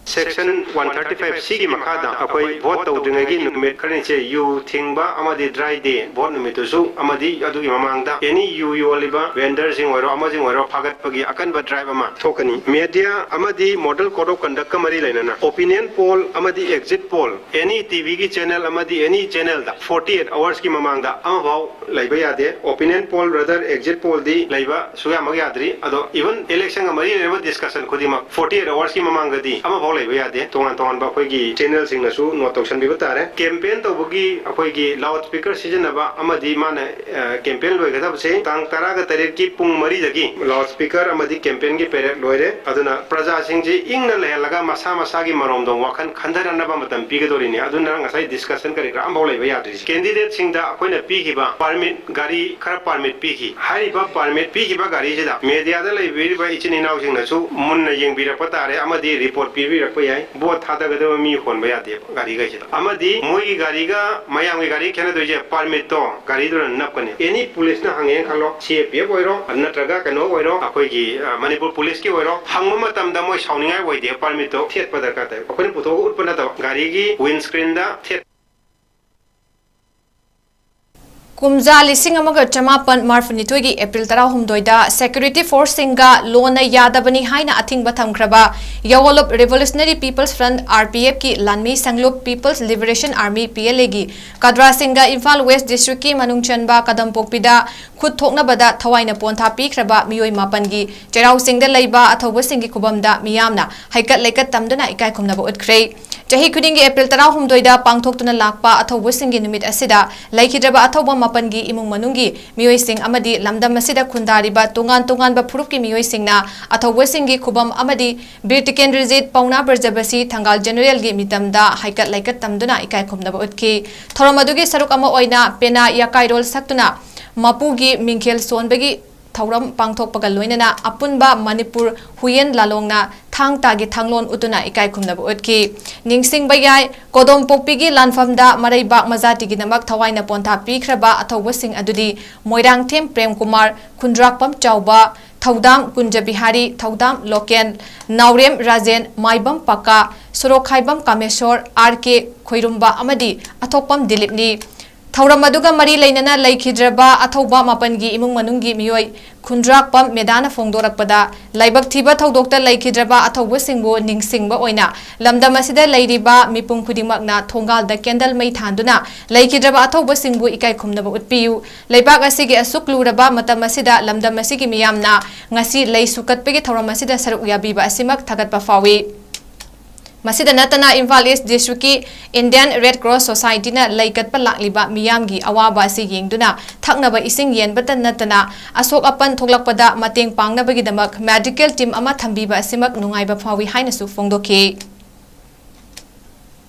Section one thirty-five Cꯒꯤ ꯃꯈꯥꯗ ꯑꯩꯈꯣꯏ vote ꯇꯧꯗ꯭ꯔꯤꯉꯩꯒꯤ ꯅꯨꯃꯤꯠ ꯈꯔꯅꯤꯁꯦ ꯌꯨ ꯊꯤꯡꯕ ꯑꯃꯗꯤ dry day, vote ꯅꯨꯃꯤꯠꯇꯨꯁꯨ, ꯑꯃꯗꯤ ꯑꯗꯨꯒꯤ ꯃꯃꯥꯡꯗ any ꯌꯨ ꯌꯣꯜꯂꯤꯕ vendorꯁꯤꯡ ꯑꯣꯏꯔꯣ, ꯑꯃꯁꯤꯡ ꯑꯣꯏꯔꯣ, ꯐꯥꯒꯠꯄꯒꯤ ꯑꯀꯟꯕ drive ꯑꯃ ꯊꯣꯛꯀꯅꯤ꯫ Media ꯑꯃꯗꯤ Model Code of Conductꯀ ꯃꯔꯤ ꯂꯩꯅꯅ opinion poll ꯑꯃꯗꯤ exit poll, any TVꯒꯤ channel ꯑꯃꯗꯤ any channelꯗ forty-eight hoursꯀꯤ ꯃꯃꯥꯡꯗ ꯑꯃꯐꯥꯎ ꯂꯩꯕ ꯌꯥꯗꯦ꯫ Opinion poll, rather, exit pollꯗꯤ ꯂꯩꯕ ꯁꯨꯌꯥꯃꯛ ꯌꯥꯗ꯭ꯔꯤ꯫ ꯑꯗꯣ even electionꯒ ꯃꯔꯤ ꯂꯩꯅꯕ discussion ꯈꯨꯗꯤꯡꯃꯛ forty-eight hoursꯀꯤ ꯃꯃꯥꯡꯗꯗꯤ ꯑꯃꯐꯥꯎ ꯂꯩꯕ ꯌꯥꯗꯦ꯫ ꯇꯣꯉꯥꯟ ꯇꯣꯉꯥꯟꯕ ꯑꯩꯈꯣꯏꯒꯤ ꯆꯦꯅꯦꯜꯁꯤꯡꯅꯁꯨ ꯅꯣꯠ ꯇꯧꯁꯟꯕꯤꯕ ꯇꯥꯔꯦ꯫ ꯀꯦꯝꯄꯦꯟ ꯇꯧꯕꯒꯤ ꯑꯩꯈꯣꯏꯒꯤ ꯂꯥꯎꯠ ꯁ꯭ꯄꯤꯀꯔ ꯁꯤꯖꯤꯟꯅꯕ ꯑꯃꯗꯤ ꯃꯥꯅ, ꯑ, ꯀꯦꯝꯄꯦꯟ ꯂꯣꯏꯒꯗꯕꯁꯦ ꯇꯥꯡ ꯇꯔꯥꯒ ꯇꯔꯦꯠꯀꯤ ꯄꯨꯡ ꯃꯔꯤꯗꯒꯤ ꯂꯥꯎꯠ ꯁ꯭ꯄꯤꯀꯔ ꯑꯃꯗꯤ ꯀꯦꯝꯄꯦꯟꯒꯤ ꯄꯦꯔꯦꯗ ꯂꯣꯏꯔꯦ꯫ ꯑꯗꯨꯅ ꯄ꯭ꯔꯖꯥꯁꯤꯡꯁꯤ ꯏꯪꯅ ꯂꯩꯍꯜꯂꯒ ꯃꯁꯥ ꯃꯁꯥꯒꯤ ꯃꯔꯣꯝꯗꯣꯝ ꯋꯥꯈꯜ ꯈꯟꯊꯔꯅꯕ ꯃꯇꯝ ꯄꯤꯒꯗꯧꯔꯤꯅꯤ꯫ ꯑꯗꯨꯅ ꯉꯁꯥꯏ ꯗꯤꯁꯀꯁꯟ ꯀꯔꯤ ꯀꯔꯥ ꯑꯝꯐꯥꯎ ꯂꯩꯕ ꯌꯥꯗ꯭ꯔꯤꯁꯦ꯫ ꯀꯦꯟꯗꯤꯗꯦꯠꯁꯤꯡꯗ ꯑꯩꯈꯣꯏꯅ ꯄꯤꯈꯤꯕ ꯄꯥꯔꯃꯤꯠ, ꯒꯥꯔꯤ ꯈꯔ ꯄꯥꯔꯃꯤꯠ ꯄꯤꯈꯤ꯫ ꯍꯥꯏꯔꯤꯕ ꯄꯥꯔꯃꯤꯠ ꯄꯤꯈꯤꯕ ꯒꯥꯔꯤꯁꯤꯗ ꯃꯦꯗꯤꯌꯥꯗ ꯂꯩꯕꯤꯔꯤꯕ ꯏꯆꯤꯟ ꯏꯅꯥꯎꯁꯤꯡꯅꯁꯨ ꯃꯨꯟꯅ ꯌꯦꯡꯕꯤꯔꯛꯄ ꯇꯥꯔꯦ ꯑꯃꯗꯤ ꯔꯤꯄꯣꯔꯠ ꯄꯤꯕꯤꯔꯛꯄ ꯌꯥꯏ꯫ ꯚꯣꯠ ꯊꯥꯗꯒꯗꯕ ꯃꯤ ꯍꯣꯟꯕ ꯌꯥꯗꯦꯕ ꯒꯥꯔꯤꯈꯩꯁꯤꯗ꯫ ꯑꯃꯗꯤ ꯃꯣꯏꯒꯤ ꯒꯥꯔꯤꯒ ꯃꯌꯥꯝꯒꯤ ꯒꯥꯔꯤ ꯈꯦꯠꯅꯗꯣꯏꯁꯦ ꯄꯥꯔꯃꯤꯠꯇꯣ ꯒꯥꯔꯤꯗꯨꯅ ꯅꯞꯀꯅꯤ꯫ ꯑꯦꯅꯤ ꯄꯨꯂꯤꯁꯅ ꯍꯪꯉꯦꯅ ꯈꯜꯂꯣ, ꯁꯤ ꯑꯦ ꯄꯤ ꯑꯦꯐ ꯑꯣꯏꯔꯣ ꯅꯠꯇ꯭ꯔꯒ ꯀꯩꯅꯣ ꯑꯣꯏꯔꯣ, ꯑꯩꯈꯣꯏꯒꯤ, ꯑ, ꯃꯅꯤꯄꯨꯔ ꯄꯨꯂꯤꯁꯀꯤ ꯑꯣꯏꯔꯣ, ꯍꯪꯕ ꯃꯇꯝꯗ ꯃꯣꯏ ꯁꯥꯎꯅꯤꯡꯉꯥꯏ ꯑꯣꯏꯗꯦ꯫ ꯄꯥꯔꯃꯤꯠꯇꯣ ꯊꯦꯠꯄ ꯗꯔꯀꯥꯔ ꯇꯥꯏ꯫ ꯑꯩꯈꯣꯏꯅ ꯄꯨꯊꯣꯛꯑꯒ ꯎꯠꯄ ꯅꯠꯇꯕ ꯒꯥꯔꯤꯒꯤ ꯋꯤꯟꯁꯀ꯭ꯔꯤꯟꯗ ꯊꯦꯠ ꯀꯨꯝꯖꯥ ꯂꯤꯁꯤꯡ ꯑꯃꯒ ꯆꯃꯥꯄꯟ ꯃꯔꯐꯨꯅꯤꯊꯣꯏꯒꯤ ꯑꯦꯄ꯭ꯔꯤꯜ ꯇꯔꯥꯍꯨꯝꯗꯣꯏꯗ ꯁꯦꯀ꯭ꯌꯨꯔꯤꯇꯤ ꯐꯣꯔꯁꯁꯤꯡꯒ ꯂꯣꯟꯅ ꯌꯥꯗꯕꯅꯤ ꯍꯥꯏꯅ ꯑꯊꯤꯡꯕ ꯊꯝꯈ꯭ꯔꯕ ꯌꯥꯋꯣꯂꯣꯞ ꯔꯤꯚꯣꯂꯨꯁꯅꯔꯤ ꯄꯤꯄꯜꯁ ꯐ꯭ꯔꯟꯠ, RPF ꯀꯤ ꯂꯥꯟꯃꯤ ꯁꯪꯂꯨꯞ ꯄꯤꯄꯜꯁ ꯂꯤꯕꯔꯦꯁꯟ ꯑꯥꯔꯃꯤ, PLA ꯒꯤ ꯀꯥꯗ꯭ꯔꯥꯁꯤꯡꯒ ꯏꯝꯐꯥꯜ ꯋꯦꯁ ꯗꯤꯁꯇ꯭ꯔꯤꯛꯀꯤ ꯃꯅꯨꯡ ꯆꯟꯕ ꯀꯗꯝꯄꯣꯛꯄꯤꯗ ꯈꯨꯠ ꯊꯣꯛꯅꯕꯗ ꯊꯋꯥꯏꯅ ꯄꯣꯟꯊꯥ ꯄꯤꯈ꯭ꯔꯕ ꯃꯤꯑꯣꯏ ꯃꯥꯄꯟꯒꯤ ꯆꯩꯔꯥꯎ ꯆꯤꯡꯗ ꯂꯩꯕ ꯑꯊꯧꯕꯁꯤꯡꯒꯤ ꯈꯨꯕꯝꯗ ꯃꯤꯌꯥꯝꯅ ꯍꯩꯀꯠ ꯂꯩꯀꯠ ꯇꯝꯗꯨꯅ ꯏꯀꯥꯏ ꯈꯨꯝꯅꯕ ꯎꯠꯈ꯭ꯔꯦ꯫ ꯆꯍꯤ ꯈꯨꯗꯤꯡꯒꯤ ꯑꯦꯄ꯭ꯔꯤꯜ ꯇꯔꯥꯍꯨꯝꯗꯣꯏꯗ ꯄꯥꯡꯊꯣꯛꯇꯨꯅ ꯂꯥꯛꯄ ꯑꯊꯧꯕꯁꯤꯡꯒꯤ ꯅꯨꯃꯤꯠ ꯑꯁꯤꯗ ꯂꯩꯈꯤꯗ꯭ꯔꯕ ꯑꯊꯧꯕ ꯃꯥꯄꯟꯒꯤ ꯏꯃꯨꯡ ꯃꯅꯨꯡꯒꯤ ꯃꯤꯑꯣꯏꯁꯤꯡ ꯑꯃꯗꯤ ꯂꯝꯗꯝ ꯑꯁꯤꯗ ꯈꯨꯟꯗꯥꯔꯤꯕ ꯇꯣꯉꯥꯟ ꯇꯣꯉꯥꯟꯕ ꯐꯨꯔꯨꯞꯀꯤ ꯃꯤꯑꯣꯏꯁꯤꯡꯅ ꯑꯊꯧꯕꯁꯤꯡꯒꯤ ꯈꯨꯕꯝ ꯑꯃꯗꯤ ꯕꯤꯔ ꯇꯤꯀꯦꯟꯗ꯭ꯔꯖꯤꯠ, ꯄꯥꯎꯅꯥ ꯕ꯭ꯔꯖꯕꯁꯤ, ꯊꯪꯒꯥꯜ ꯖꯦꯅꯔꯦꯜꯒꯤ ꯃꯤꯇꯝꯗ ꯍꯩꯀꯠ ꯂꯩꯀꯠ ꯇꯝꯗꯨꯅ ꯏꯀꯥꯏ ꯈꯨꯝꯅꯕ ꯎꯠꯈꯤ꯫ ꯊꯧꯔꯝ ꯑꯗꯨꯒꯤ ꯁꯔꯨꯛ ꯑꯃ ꯑꯣꯏꯅ ꯄꯦꯅꯥ ꯌꯥꯀꯥꯏꯔꯣꯜ ꯁꯛꯇꯨꯅ ꯃꯄꯨꯒꯤ ꯃꯤꯡꯈꯦꯜ ꯁꯣꯟꯕꯒꯤ ꯊꯧꯔꯝ ꯄꯥꯡꯊꯣꯛꯄꯒ ꯂꯣꯏꯅꯅ ꯑꯄꯨꯟꯕ ꯃꯅꯤꯄꯨꯔ ꯍꯨꯌꯦꯟ ꯂꯥꯂꯣꯡꯅ ꯊꯥꯡ ꯇꯥꯒꯤ ꯊꯥꯡꯂꯣꯟ ꯎꯠꯇꯨꯅ ꯏꯀꯥꯏ ꯈꯨꯝꯅꯕ ꯎꯠꯈꯤ꯫ ꯅꯤꯡꯁꯤꯡꯕ ꯌꯥꯏ, ꯀꯣꯗꯣꯝꯄꯣꯛꯄꯤꯒꯤ ꯂꯥꯟꯐꯝꯗ ꯃꯔꯩꯕꯥꯛ ꯃꯖꯥꯇꯤꯒꯤꯗꯃꯛ ꯊꯋꯥꯏꯅ ꯄꯣꯟꯊꯥ ꯄꯤꯈ꯭ꯔꯕ ꯑꯊꯧꯕꯁꯤꯡ ꯑꯗꯨꯗꯤ ꯃꯣꯏꯔꯥꯡꯊꯦꯝ ꯄ꯭ꯔꯦꯝꯀꯨꯃꯥꯔ, ꯈꯨꯟꯗ꯭ꯔꯥꯛꯄꯝ ꯆꯥꯎꯕ, ꯊꯧꯗꯥꯝ ꯀꯨꯟꯖꯕꯤꯍꯥꯔꯤ, ꯊꯧꯗꯥꯝ ꯂꯣꯀꯦꯟ, ꯅꯥꯎꯔꯦꯝ ꯔꯥꯖꯦꯟ, ꯃꯥꯏꯕꯝ ꯄꯀꯥ, ꯁꯣꯔꯣꯛꯈꯥꯏꯕꯝ ꯀꯥꯃꯦꯁꯣꯔ, R K ꯈꯣꯏꯔꯨꯝꯕ ꯑꯃꯗꯤ ꯑꯊꯣꯛꯄꯝ ꯗꯤꯂꯤꯞꯅꯤ꯫ ꯊꯧꯔꯝ ꯑꯗꯨꯒ ꯃꯔꯤ ꯂꯩꯅꯅ ꯂꯩꯈꯤꯗ꯭ꯔꯕ ꯑꯊꯧꯕ ꯃꯥꯄꯟꯒꯤ ꯏꯃꯨꯡ ꯃꯅꯨꯡꯒꯤ ꯃꯤꯑꯣꯏ ꯈꯨꯟꯗ꯭ꯔꯥꯛꯄꯝ ꯃꯦꯗꯥꯅ ꯐꯣꯡꯗꯣꯔꯛꯄꯗ, ꯂꯥꯏꯕꯛ ꯊꯤꯕ ꯊꯧꯗꯣꯛꯇ ꯂꯩꯈꯤꯗ꯭ꯔꯕ ꯑꯊꯧꯕꯁꯤꯡꯕꯨ ꯅꯤꯡꯁꯤꯡꯕ ꯑꯣꯏꯅ ꯂꯝꯗꯝ ꯑꯁꯤꯗ ꯂꯩꯔꯤꯕ ꯃꯤꯄꯨꯝ ꯈꯨꯗꯤꯡꯃꯛꯅ ꯊꯣꯡꯒꯥꯜꯗ ꯀꯦꯟꯗꯜ ꯃꯩ ꯊꯥꯟꯗꯨꯅ ꯂꯩꯈꯤꯗ꯭ꯔꯕ ꯑꯊꯧꯕꯁꯤꯡꯕꯨ ꯏꯀꯥꯏ ꯈꯨꯝꯅꯕ ꯎꯠꯄꯤꯌꯨ꯫ ꯂꯩꯕꯥꯛ ꯑꯁꯤꯒꯤ ꯑꯁꯨꯛ ꯂꯨꯔꯕ ꯃꯇꯝ ꯑꯁꯤꯗ ꯂꯝꯗꯝ ꯑꯁꯤꯒꯤ ꯃꯤꯌꯥꯝꯅ ꯉꯁꯤ ꯂꯩꯁꯨ ꯀꯠꯄꯒꯤ ꯊꯧꯔꯝ ꯑꯁꯤꯗ ꯁꯔꯨꯛ ꯌꯥꯕꯤꯕ ꯑꯁꯤꯃꯛ ꯊꯥꯒꯠꯄ ꯐꯥꯎꯏ꯫ ꯃꯁꯤꯗ ꯅꯠꯇꯅ ꯏꯝꯐꯥꯜ ꯏꯁ ꯗꯤꯁꯇ꯭ꯔꯤꯛꯀꯤ ꯏꯟꯗꯤꯌꯟ ꯔꯦꯗ ꯀ꯭ꯔꯣꯁ ꯁꯣꯁꯥꯏꯇꯤꯅ ꯂꯩꯀꯠꯄ ꯂꯥꯛꯂꯤꯕ ꯃꯤꯌꯥꯝꯒꯤ ꯑꯋꯥꯕ ꯑꯁꯤ ꯌꯦꯡꯗꯨꯅ ꯊꯛꯅꯕ ꯏꯁꯤꯡ ꯌꯦꯟꯕꯇ ꯅꯠꯇꯅ ꯑꯁꯣꯛ ꯑꯄꯟ ꯊꯣꯛꯂꯛꯄꯗ ꯃꯇꯦꯡ ꯄꯥꯡꯅꯕꯒꯤꯗꯃꯛ ꯃꯦꯗꯤꯀꯦꯜ ꯇꯤꯝ ꯑꯃ ꯊꯝꯕꯤꯕ ꯑꯁꯤꯃꯛ ꯅꯨꯡꯉꯥꯏꯕ ꯐꯥꯎꯏ ꯍꯥꯏꯅꯁꯨ ꯐꯣꯡꯗꯣꯛꯈꯤ꯫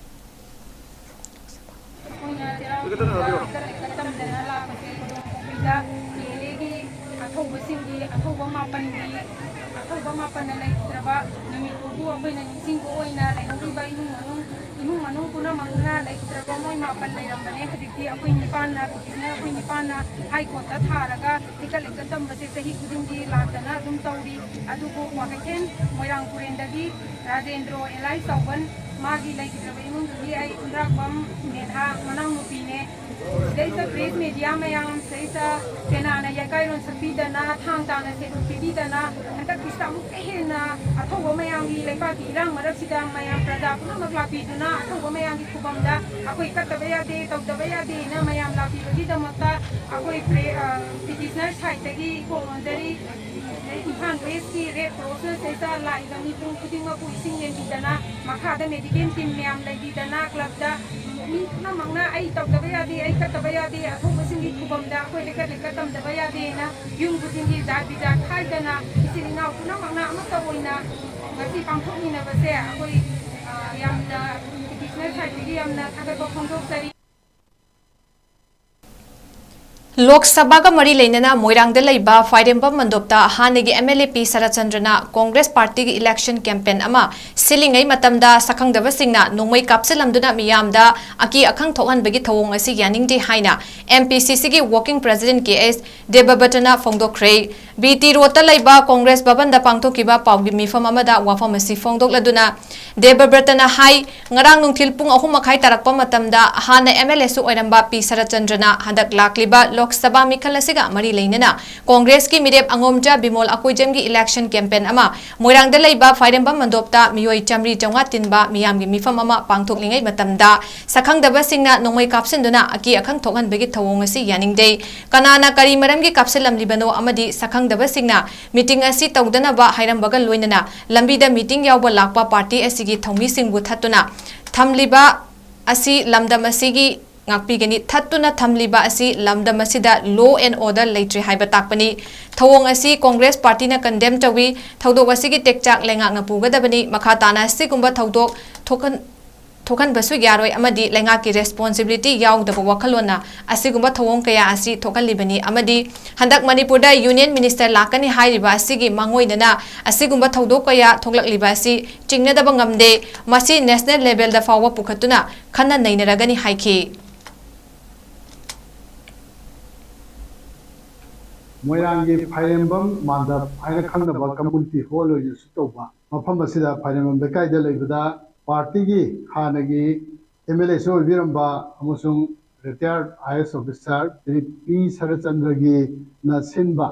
ꯑꯩꯈꯣꯏꯅ ꯆꯩꯔꯥꯎ ꯆꯤꯡꯗ ꯂꯥꯏꯔꯤꯛ ꯇꯝꯗꯅ ꯂꯥꯛꯄꯁꯦ ꯈꯨꯗꯣꯡꯊꯤꯕ ꯄꯤꯗ ꯀꯦꯂꯦꯒꯤ ꯑꯊꯧꯕꯁꯤꯡꯒꯤ ꯑꯊꯧꯕ ꯃꯥꯄꯟꯒꯤ ꯑꯊꯧꯕ ꯃꯥꯄꯟꯅ ꯂꯩꯈꯤꯗ꯭ꯔꯕ ꯅꯨꯃꯤꯠꯇꯨꯕꯨ ꯑꯩꯈꯣꯏꯅ ꯅꯤꯡꯁꯤꯡꯕ ꯑꯣꯏꯅ ꯂꯩꯍꯧꯔꯤꯕ ꯏꯃꯨꯡ ꯃꯅꯨꯡ ꯏꯃꯨꯡ ꯃꯅꯨꯡ ꯄꯨꯝꯅꯃꯛꯅ ꯂꯩꯈꯤꯗ꯭ꯔꯕ ꯃꯣꯏ ꯃꯥꯄꯟ ꯂꯩꯔꯝꯕꯅꯦ꯫ ꯍꯧꯖꯤꯛꯇꯤ ꯑꯩꯈꯣꯏ ꯅꯤꯄꯥꯟꯅ ꯄꯤꯇꯤꯁꯅꯔ ꯑꯩꯈꯣꯏ ꯅꯤꯄꯥꯟꯅ ꯍꯥꯏ ꯀꯣꯔꯠꯇ ꯊꯥꯔꯒ ꯍꯦꯛꯇ ꯂꯥꯏꯔꯤꯛ ꯇꯝꯕꯁꯦ ꯆꯍꯤ ꯈꯨꯗꯤꯡꯒꯤ ꯂꯥꯛꯇꯅ ꯑꯗꯨꯝ ꯇꯧꯔꯤ꯫ ꯑꯗꯨꯕꯨ ꯀ꯭ꯋꯥꯀꯩꯊꯦꯜ ꯃꯣꯏꯔꯥꯡ ꯄꯨꯔꯦꯟꯗꯒꯤ ꯔꯥꯖꯦꯟꯗ꯭ꯔꯣ ꯑꯦꯂꯥꯏ ꯆꯥꯎꯕꯟ ꯃꯥꯒꯤ ꯂꯩꯈꯤꯗ꯭ꯔꯕ ꯏꯃꯨꯡꯗꯨꯒꯤ ꯑꯩ ꯈꯨꯟꯗ꯭ꯔꯥꯛꯄꯝ ꯃꯦꯙꯥ ꯃꯅꯥꯎꯅꯨꯄꯤꯅꯦ꯫ ꯁꯤꯗꯩꯁꯤꯗ ꯄ꯭ꯔꯦꯁ ꯃꯦꯗꯤꯌꯥ ꯃꯌꯥꯝ, ꯁꯤꯗꯩꯁꯤꯗ ꯄꯦꯅꯥꯅ ꯌꯥꯀꯥꯏꯔꯣꯟ ꯁꯛꯄꯤꯗꯅ, ꯊꯥꯡ ꯇꯥꯅ ꯁꯦꯜ ꯄꯤꯕꯤꯗꯅ, ꯍꯟꯗꯛꯀꯤꯁꯤꯗ ꯑꯃꯨꯛꯀ ꯍꯦꯟꯅ ꯑꯊꯧꯕ ꯃꯌꯥꯝꯒꯤ ꯂꯩꯕꯥꯛꯀꯤ ꯏꯔꯥꯡ ꯃꯔꯛꯁꯤꯗ ꯃꯌꯥꯝ ꯄ꯭ꯔꯖꯥ ꯄꯨꯝꯅꯃꯛ ꯂꯥꯛꯄꯤꯗꯨꯅ ꯑꯊꯧꯕ ꯃꯌꯥꯝꯒꯤ ꯈꯨꯕꯝꯗ ꯑꯩꯈꯣꯏ ꯀꯠꯇꯕ ꯌꯥꯗꯦ, ꯇꯧꯗꯕ ꯌꯥꯗꯦꯅ ꯃꯌꯥꯝ ꯂꯥꯛꯄꯤꯕꯒꯤꯗꯃꯛꯇ ꯑꯩꯈꯣꯏ ꯄ꯭ꯔꯦ-, ꯑ, ꯄꯤꯇꯤꯁꯅꯔ ꯁꯥꯏꯠꯇꯒꯤ ꯏꯀꯣꯛ ꯅꯣꯟꯖꯔꯤ꯫ ꯏꯝꯐꯥꯜ ꯋꯦꯁꯀꯤ ꯔꯦꯗ ꯀ꯭ꯔꯣꯁꯅ ꯁꯤꯗꯩꯗ ꯂꯥꯛꯏꯕ ꯃꯤꯄꯨꯝ ꯈꯨꯗꯤꯡꯃꯛꯄꯨ ꯏꯁꯤꯡ ꯌꯦꯟꯕꯤꯗꯅ, ꯃꯈꯥꯗ ꯃꯦꯗꯤꯀꯦꯜ ꯇꯤꯝ ꯃꯌꯥꯝ ꯂꯩꯕꯤꯗꯅ, ꯀ꯭ꯂꯕꯇ ꯃꯤ ꯄꯨꯝꯅꯃꯛꯅ ꯑꯩ ꯇꯧꯗꯕ ꯌꯥꯗꯦ, ꯑꯩ ꯀꯠꯇꯕ ꯌꯥꯗꯦ, ꯑꯊꯧꯕꯁꯤꯡꯒꯤ ꯈꯨꯕꯝꯗ ꯑꯩꯈꯣꯏ ꯂꯩꯀꯠ ꯂꯩꯀꯠ ꯇꯝꯗꯕ ꯌꯥꯗꯦꯅ ꯌꯨꯝ ꯈꯨꯗꯤꯡꯒꯤ ꯖꯥꯠ ꯕꯤꯖꯥꯠ ꯈꯥꯏꯗꯅ ꯏꯆꯤꯜ ꯏꯅꯥꯎ ꯄꯨꯝꯅꯃꯛꯅ ꯑꯃꯠꯇ ꯑꯣꯏꯅ ꯉꯁꯤ ꯄꯥꯡꯊꯣꯛꯃꯤꯟꯅꯕꯁꯦ ꯑꯩꯈꯣꯏ, ꯑ, ꯌꯥꯝꯅ ꯄꯤꯇꯤꯁꯅꯔ ꯁꯥꯏꯠꯇꯒꯤ ꯌꯥꯝꯅ ꯊꯥꯒꯠꯄ ꯐꯣꯡꯗꯣꯛꯆꯔꯤ꯫ ꯂꯣꯛ ꯁꯚꯥꯒ ꯃꯔꯤ ꯂꯩꯅꯅ ꯃꯣꯏꯔꯥꯡꯗ ꯂꯩꯕ ꯐꯥꯏꯔꯦꯝꯕꯝ ꯃꯟꯗꯣꯞꯇ ꯍꯥꯟꯅꯒꯤ ꯑꯦꯝ ꯑꯦꯜ ꯑꯦ ꯄꯤ ꯁꯔꯠꯆꯟꯗ꯭ꯔꯅ ꯀꯣꯡꯒ꯭ꯔꯦꯁ ꯄꯥꯔꯇꯤꯒꯤ ꯏꯂꯦꯛꯁꯟ ꯀꯦꯝꯄꯦꯟ ꯑꯃ ꯁꯤꯜꯂꯤꯉꯩ ꯃꯇꯝꯗ ꯁꯛꯈꯪꯗꯕꯁꯤꯡꯅ ꯅꯣꯡꯃꯩ ꯀꯥꯞꯁꯤꯜꯂꯝꯗꯨꯅ ꯃꯤꯌꯥꯝꯗ ꯑꯀꯤ ꯑꯈꯪ ꯊꯣꯛꯍꯟꯕꯒꯤ ꯊꯧꯑꯣꯡ ꯑꯁꯤ ꯌꯥꯅꯤꯡꯗꯦ ꯍꯥꯏꯅ ꯑꯦꯝ ꯄꯤ ꯁꯤ ꯁꯤꯒꯤ ꯋꯥꯔꯀꯤꯡ ꯄ꯭ꯔꯦꯁꯤꯗꯦꯟꯠ ꯀꯦ ꯑꯦꯁ ꯗꯦꯕꯕ꯭ꯔꯇꯅ ꯐꯣꯡꯗꯣꯛꯈ꯭ꯔꯦ꯫ ꯕꯤ ꯇꯤ ꯔꯣꯗꯇ ꯂꯩꯕ ꯀꯣꯡꯒ꯭ꯔꯦꯁ ꯚꯕꯟꯗ ꯄꯥꯡꯊꯣꯛꯈꯤꯕ ꯄꯥꯎꯒꯤ ꯃꯤꯐꯝ ꯑꯃꯗ ꯋꯥꯐꯝ ꯑꯁꯤ ꯐꯣꯡꯗꯣꯛꯂꯗꯨꯅ ꯗꯦꯕꯕ꯭ꯔꯇꯅ ꯍꯥꯏ, ꯉꯔꯥꯡ ꯅꯨꯡꯊꯤꯜ ꯄꯨꯡ ꯑꯍꯨꯝ ꯃꯈꯥꯏ ꯇꯥꯔꯛꯄ ꯃꯇꯝꯗ ꯍꯥꯟꯅ ꯑꯦꯝ ꯑꯦꯜ ꯑꯦꯁꯨ ꯑꯣꯏꯔꯝꯕ ꯄꯤ ꯁꯔꯠꯆꯟꯗ꯭ꯔꯅ ꯍꯟꯗꯛ ꯂꯥꯛꯂꯤꯕ ꯂꯣꯛ ꯁꯚꯥ ꯃꯤꯈꯜ ꯑꯁꯤꯒ ꯃꯔꯤ ꯂꯩꯅꯅ ꯀꯣꯡꯒ꯭ꯔꯦꯁꯀꯤ ꯃꯤꯔꯦꯞ ꯑꯉꯣꯝꯆꯥ ꯕꯤꯃꯣꯜ ꯑꯀꯣꯏꯖꯝꯒꯤ ꯏꯂꯦꯛꯁꯟ ꯀꯦꯝꯄꯦꯟ ꯑꯃ ꯃꯣꯏꯔꯥꯡꯗ ꯂꯩꯕ ꯐꯥꯏꯔꯦꯝꯕꯝ ꯃꯟꯗꯣꯞꯇ ꯃꯤꯑꯣꯏ ꯆꯥꯃꯔꯤ ꯆꯥꯃꯉꯥ ꯇꯤꯟꯕ ꯃꯤꯌꯥꯝꯒꯤ ꯃꯤꯐꯝ ꯑꯃ ꯄꯥꯡꯊꯣꯛꯂꯤꯉꯩ ꯃꯇꯝꯗ ꯁꯛꯈꯪꯗꯕꯁꯤꯡꯅ ꯅꯣꯡꯃꯩ ꯀꯥꯞꯁꯤꯟꯗꯨꯅ ꯑꯀꯤ ꯑꯈꯪ ꯊꯣꯛꯍꯟꯕꯒꯤ ꯊꯧꯑꯣꯡ ꯑꯁꯤ ꯌꯥꯅꯤꯡꯗꯦ꯫ ꯀꯅꯥꯅ ꯀꯔꯤ ꯃꯔꯝꯒꯤ ꯀꯥꯞꯁꯤꯜꯂꯝꯂꯤꯕꯅꯣ ꯑꯃꯗꯤ ꯁꯛꯈꯪꯗꯕꯁꯤꯡꯅ ꯃꯤꯇꯤꯡ ꯑꯁꯤ ꯇꯧꯗꯅꯕ ꯍꯥꯏꯔꯝꯕꯒ ꯂꯣꯏꯅꯅ ꯂꯝꯕꯤꯗ ꯃꯤꯇꯤꯡ ꯌꯥꯎꯕ ꯂꯥꯛꯄ ꯄꯥꯔꯇꯤ ꯑꯁꯤꯒꯤ ꯊꯧꯃꯤꯁꯤꯡꯕꯨ ꯊꯠꯇꯨꯅ ꯊꯝꯂꯤꯕ ꯑꯁꯤ ꯂꯝꯗꯝ ꯑꯁꯤꯒꯤ ꯉꯥꯛꯄꯤꯒꯅꯤ꯫ ꯊꯠꯇꯨꯅ ꯊꯝꯂꯤꯕ ꯑꯁꯤ ꯂꯝꯗꯝ ꯑꯁꯤꯗ law and order ꯂꯩꯇ꯭ꯔꯦ ꯍꯥꯏꯕ ꯇꯥꯛꯄꯅꯤ꯫ ꯊꯧꯑꯣꯡ ꯑꯁꯤ ꯀꯣꯡꯒ꯭ꯔꯦꯁ ꯄꯥꯔꯇꯤꯅ condemn ꯇꯧꯏ꯫ ꯊꯧꯗꯣꯛ ꯑꯁꯤꯒꯤ ꯇꯦꯛꯆꯥꯛ ꯂꯩꯉꯥꯛꯅ ꯄꯨꯒꯗꯕꯅꯤ꯫ ꯃꯈꯥ ꯇꯥꯅ ꯑꯁꯤꯒꯨꯝꯕ ꯊꯧꯗꯣꯛ ꯊꯣꯛꯍꯟ-, ꯊꯣꯛꯍꯟꯕꯁꯨ ꯌꯥꯔꯣꯏ ꯑꯃꯗꯤ ꯂꯩꯉꯥꯛꯀꯤ responsibility ꯌꯥꯎꯗꯕ ꯋꯥꯈꯜꯂꯣꯟꯅ ꯑꯁꯤꯒꯨꯝꯕ ꯊꯧꯑꯣꯡ ꯀꯌꯥ ꯑꯁꯤ ꯊꯣꯛꯍꯜꯂꯤꯕꯅꯤ ꯑꯃꯗꯤ ꯍꯟꯗꯛ ꯃꯅꯤꯄꯨꯔꯗ Union Minister ꯂꯥꯛꯀꯅꯤ ꯍꯥꯏꯔꯤꯕ ꯑꯁꯤꯒꯤ ꯃꯥꯡꯑꯣꯏꯅꯅ ꯑꯁꯤꯒꯨꯝꯕ ꯊꯧꯗꯣꯛ ꯀꯌꯥ ꯊꯣꯛꯂꯛꯂꯤꯕ ꯑꯁꯤ ꯆꯤꯡꯅꯗꯕ ꯉꯝꯗꯦ꯫ ꯃꯁꯤ national levelꯗ ꯐꯥꯎꯕ ꯄꯨꯈꯠꯇꯨꯅ ꯈꯟꯅ ꯅꯩꯅꯔꯒꯅꯤ ꯍꯥꯏꯈꯤ꯫ ꯃꯣꯏꯔꯥꯡꯒꯤ ꯐꯥꯏꯔꯦꯝꯕꯝ ꯃꯥꯟꯗꯞ ꯍꯥꯏꯅ ꯈꯪꯅꯕ community hall ꯑꯣꯏꯅꯁꯨ ꯇꯧꯕ ꯃꯐꯝ ꯑꯁꯤꯗ ꯐꯥꯏꯔꯦꯝꯕꯝ ꯂꯩꯀꯥꯏꯗ ꯂꯩꯕꯗ ꯄꯥꯔꯇꯤꯒꯤ ꯍꯥꯟꯅꯒꯤ MLAꯁꯨ ꯑꯣꯏꯕꯤꯔꯝꯕ ꯑꯃꯁꯨꯡ retired IAS officer ꯁ꯭ꯔꯤ ꯄꯤ ꯁꯔꯠꯆꯟꯗ꯭ꯔꯒꯤꯅ ꯁꯤꯟꯕ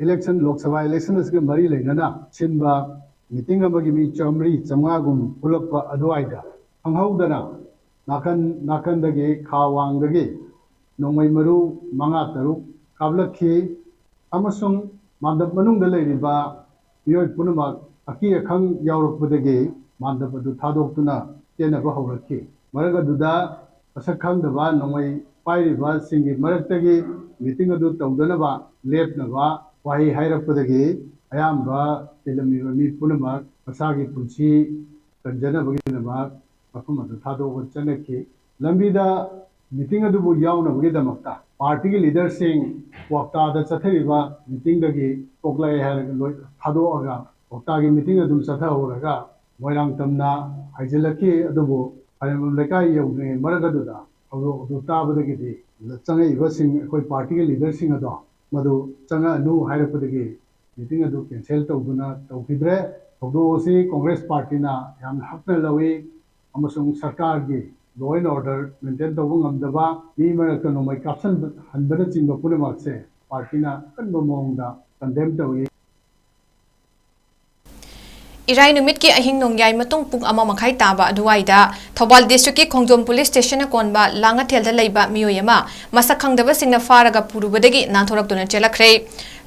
election, ꯂꯣꯛ ꯁꯚꯥ election ꯑꯁꯤꯒ ꯃꯔꯤ ꯂꯩꯅꯅ ꯁꯤꯟꯕ meeting ꯑꯃꯒꯤ ꯃꯤ ꯆꯥꯃꯔꯤ ꯆꯥꯃꯉꯥꯒꯨꯝ ꯄꯨꯜꯂꯛꯄ ꯑꯗꯨꯋꯥꯏꯗ ꯈꯪꯍꯧꯗꯅ ꯅꯥꯀꯟ ꯅꯥꯀꯟꯗꯒꯤ ꯈꯥ ꯋꯥꯡꯗꯒꯤ ꯅꯣꯡꯃꯩ ꯃꯔꯨ ꯃꯉꯥ ꯇꯔꯨꯛ ꯀꯥꯞꯂꯛꯈꯤ ꯑꯃꯁꯨꯡ ꯃꯥꯟꯗꯞ ꯃꯅꯨꯡꯗ ꯂꯩꯔꯤꯕ ꯃꯤꯑꯣꯏ ꯄꯨꯝꯅꯃꯛ ꯑꯀꯤ ꯑꯈꯪ ꯌꯥꯎꯔꯛꯄꯗꯒꯤ ꯃꯥꯟꯗꯞ ꯑꯗꯨ ꯊꯥꯗꯣꯛꯇꯨꯅ ꯆꯦꯟꯅꯕ ꯍꯧꯔꯛꯈꯤ꯫ ꯃꯔꯛ ꯑꯗꯨꯗ ꯃꯁꯛ ꯈꯪꯗꯕ ꯅꯣꯡꯃꯩ ꯄꯥꯏꯔꯤꯕꯁꯤꯡꯒꯤ ꯃꯔꯛꯇꯒꯤ meeting ꯑꯗꯨ ꯇꯧꯗꯅꯕ ꯂꯦꯞꯅꯕ ꯋꯥꯍꯩ ꯍꯥꯏꯔꯛꯄꯗꯒꯤ ꯑꯌꯥꯝꯕ ꯇꯤꯜꯂꯝꯃꯤꯕ ꯃꯤ ꯄꯨꯝꯅꯃꯛ ꯃꯁꯥꯒꯤ ꯄꯨꯟꯁꯤ ꯀꯟꯖꯅꯕꯒꯤꯗꯃꯛ ꯃꯐꯝ ꯑꯗꯨ ꯊꯥꯗꯣꯛꯑꯒ ꯆꯠꯅꯈꯤ꯫ ꯂꯝꯕꯤꯗ meeting ꯑꯗꯨꯕꯨ ꯌꯥꯎꯅꯕꯒꯤꯗꯃꯛꯇ ꯄꯥꯔꯇꯤꯒꯤ leaderꯁꯤꯡ ꯀ꯭ꯋꯥꯛꯇꯥꯗ ꯆꯠꯊꯔꯤꯕ meetingꯗꯒꯤ ꯊꯣꯛꯂꯛꯑꯦ ꯍꯥꯏꯔꯒ ꯂꯣꯏ ꯊꯥꯗꯣꯛꯑꯒ ꯀ꯭ꯋꯥꯛꯇꯥꯒꯤ meeting ꯑꯗꯨꯝ ꯆꯠꯊꯍꯧꯔꯒ ꯃꯣꯏꯔꯥꯡ ꯇꯝꯅ ꯍꯥꯏꯖꯤꯜꯂꯛꯈꯤ꯫ ꯑꯗꯨꯕꯨ ꯐꯥꯏꯔꯦꯝꯕꯝ ꯂꯩꯀꯥꯏ ꯌꯧꯗ꯭ꯔꯤꯉꯩ ꯃꯔꯛ ꯑꯗꯨꯗ ꯊꯧꯗꯣꯛ ꯑꯗꯨ ꯇꯥꯕꯗꯒꯤꯗꯤ ꯆꯪꯉꯛꯏꯕꯁꯤꯡ ꯑꯩꯈꯣꯏ ꯄꯥꯔꯇꯤꯒꯤ leaderꯁꯤꯡ ꯑꯗꯣ ꯃꯗꯨ ꯆꯪꯉꯛꯑꯅꯨ ꯍꯥꯏꯔꯛꯄꯗꯒꯤ meeting ꯑꯗꯨ cancel ꯇꯧꯗꯨꯅ ꯇꯧꯈꯤꯗ꯭ꯔꯦ꯫ ꯊꯧꯗꯣꯛ ꯑꯁꯤ ꯀꯣꯡꯒ꯭ꯔꯦꯁ ꯄꯥꯔꯇꯤꯅ ꯌꯥꯝꯅ ꯍꯛꯅ ꯂꯧꯏ ꯑꯃꯁꯨꯡ ꯁꯔꯀꯥꯔꯒꯤ law and order maintain ꯇꯧꯕ ꯉꯝꯗꯕ, ꯃꯤ ꯃꯔꯛꯇ ꯅꯣꯡꯃꯩ ꯀꯥꯞꯁꯤꯟꯕ ꯍꯟꯕꯅꯆꯤꯡꯕ ꯄꯨꯝꯅꯃꯛꯁꯦ ꯄꯥꯔꯇꯤꯅ ꯑꯀꯟꯕ ꯃꯑꯣꯡꯗ condemn ꯇꯧꯏ꯫ ꯏꯔꯥꯏ ꯅꯨꯃꯤꯠꯀꯤ ꯑꯍꯤꯡ ꯅꯣꯡꯌꯥꯏ ꯃꯇꯨꯡ ꯄꯨꯡ ꯑꯃ ꯃꯈꯥꯏ ꯇꯥꯕ ꯑꯗꯨꯋꯥꯏꯗ ꯊꯧꯕꯥꯜ district ꯀꯤ ꯈꯣꯡꯖꯣꯝ police station ꯅ ꯀꯣꯟꯕ ꯂꯥꯡꯉꯊꯦꯜꯗ ꯂꯩꯕ ꯃꯤꯑꯣꯏ ꯑꯃ ꯃꯁꯛ ꯈꯪꯗꯕꯁꯤꯡꯅ ꯐꯥꯔꯒ ꯄꯨꯔꯨꯕꯗꯒꯤ ꯅꯥꯟꯊꯣꯔꯛꯇꯨꯅ ꯆꯦꯜꯂꯛꯈ꯭ꯔꯦ꯫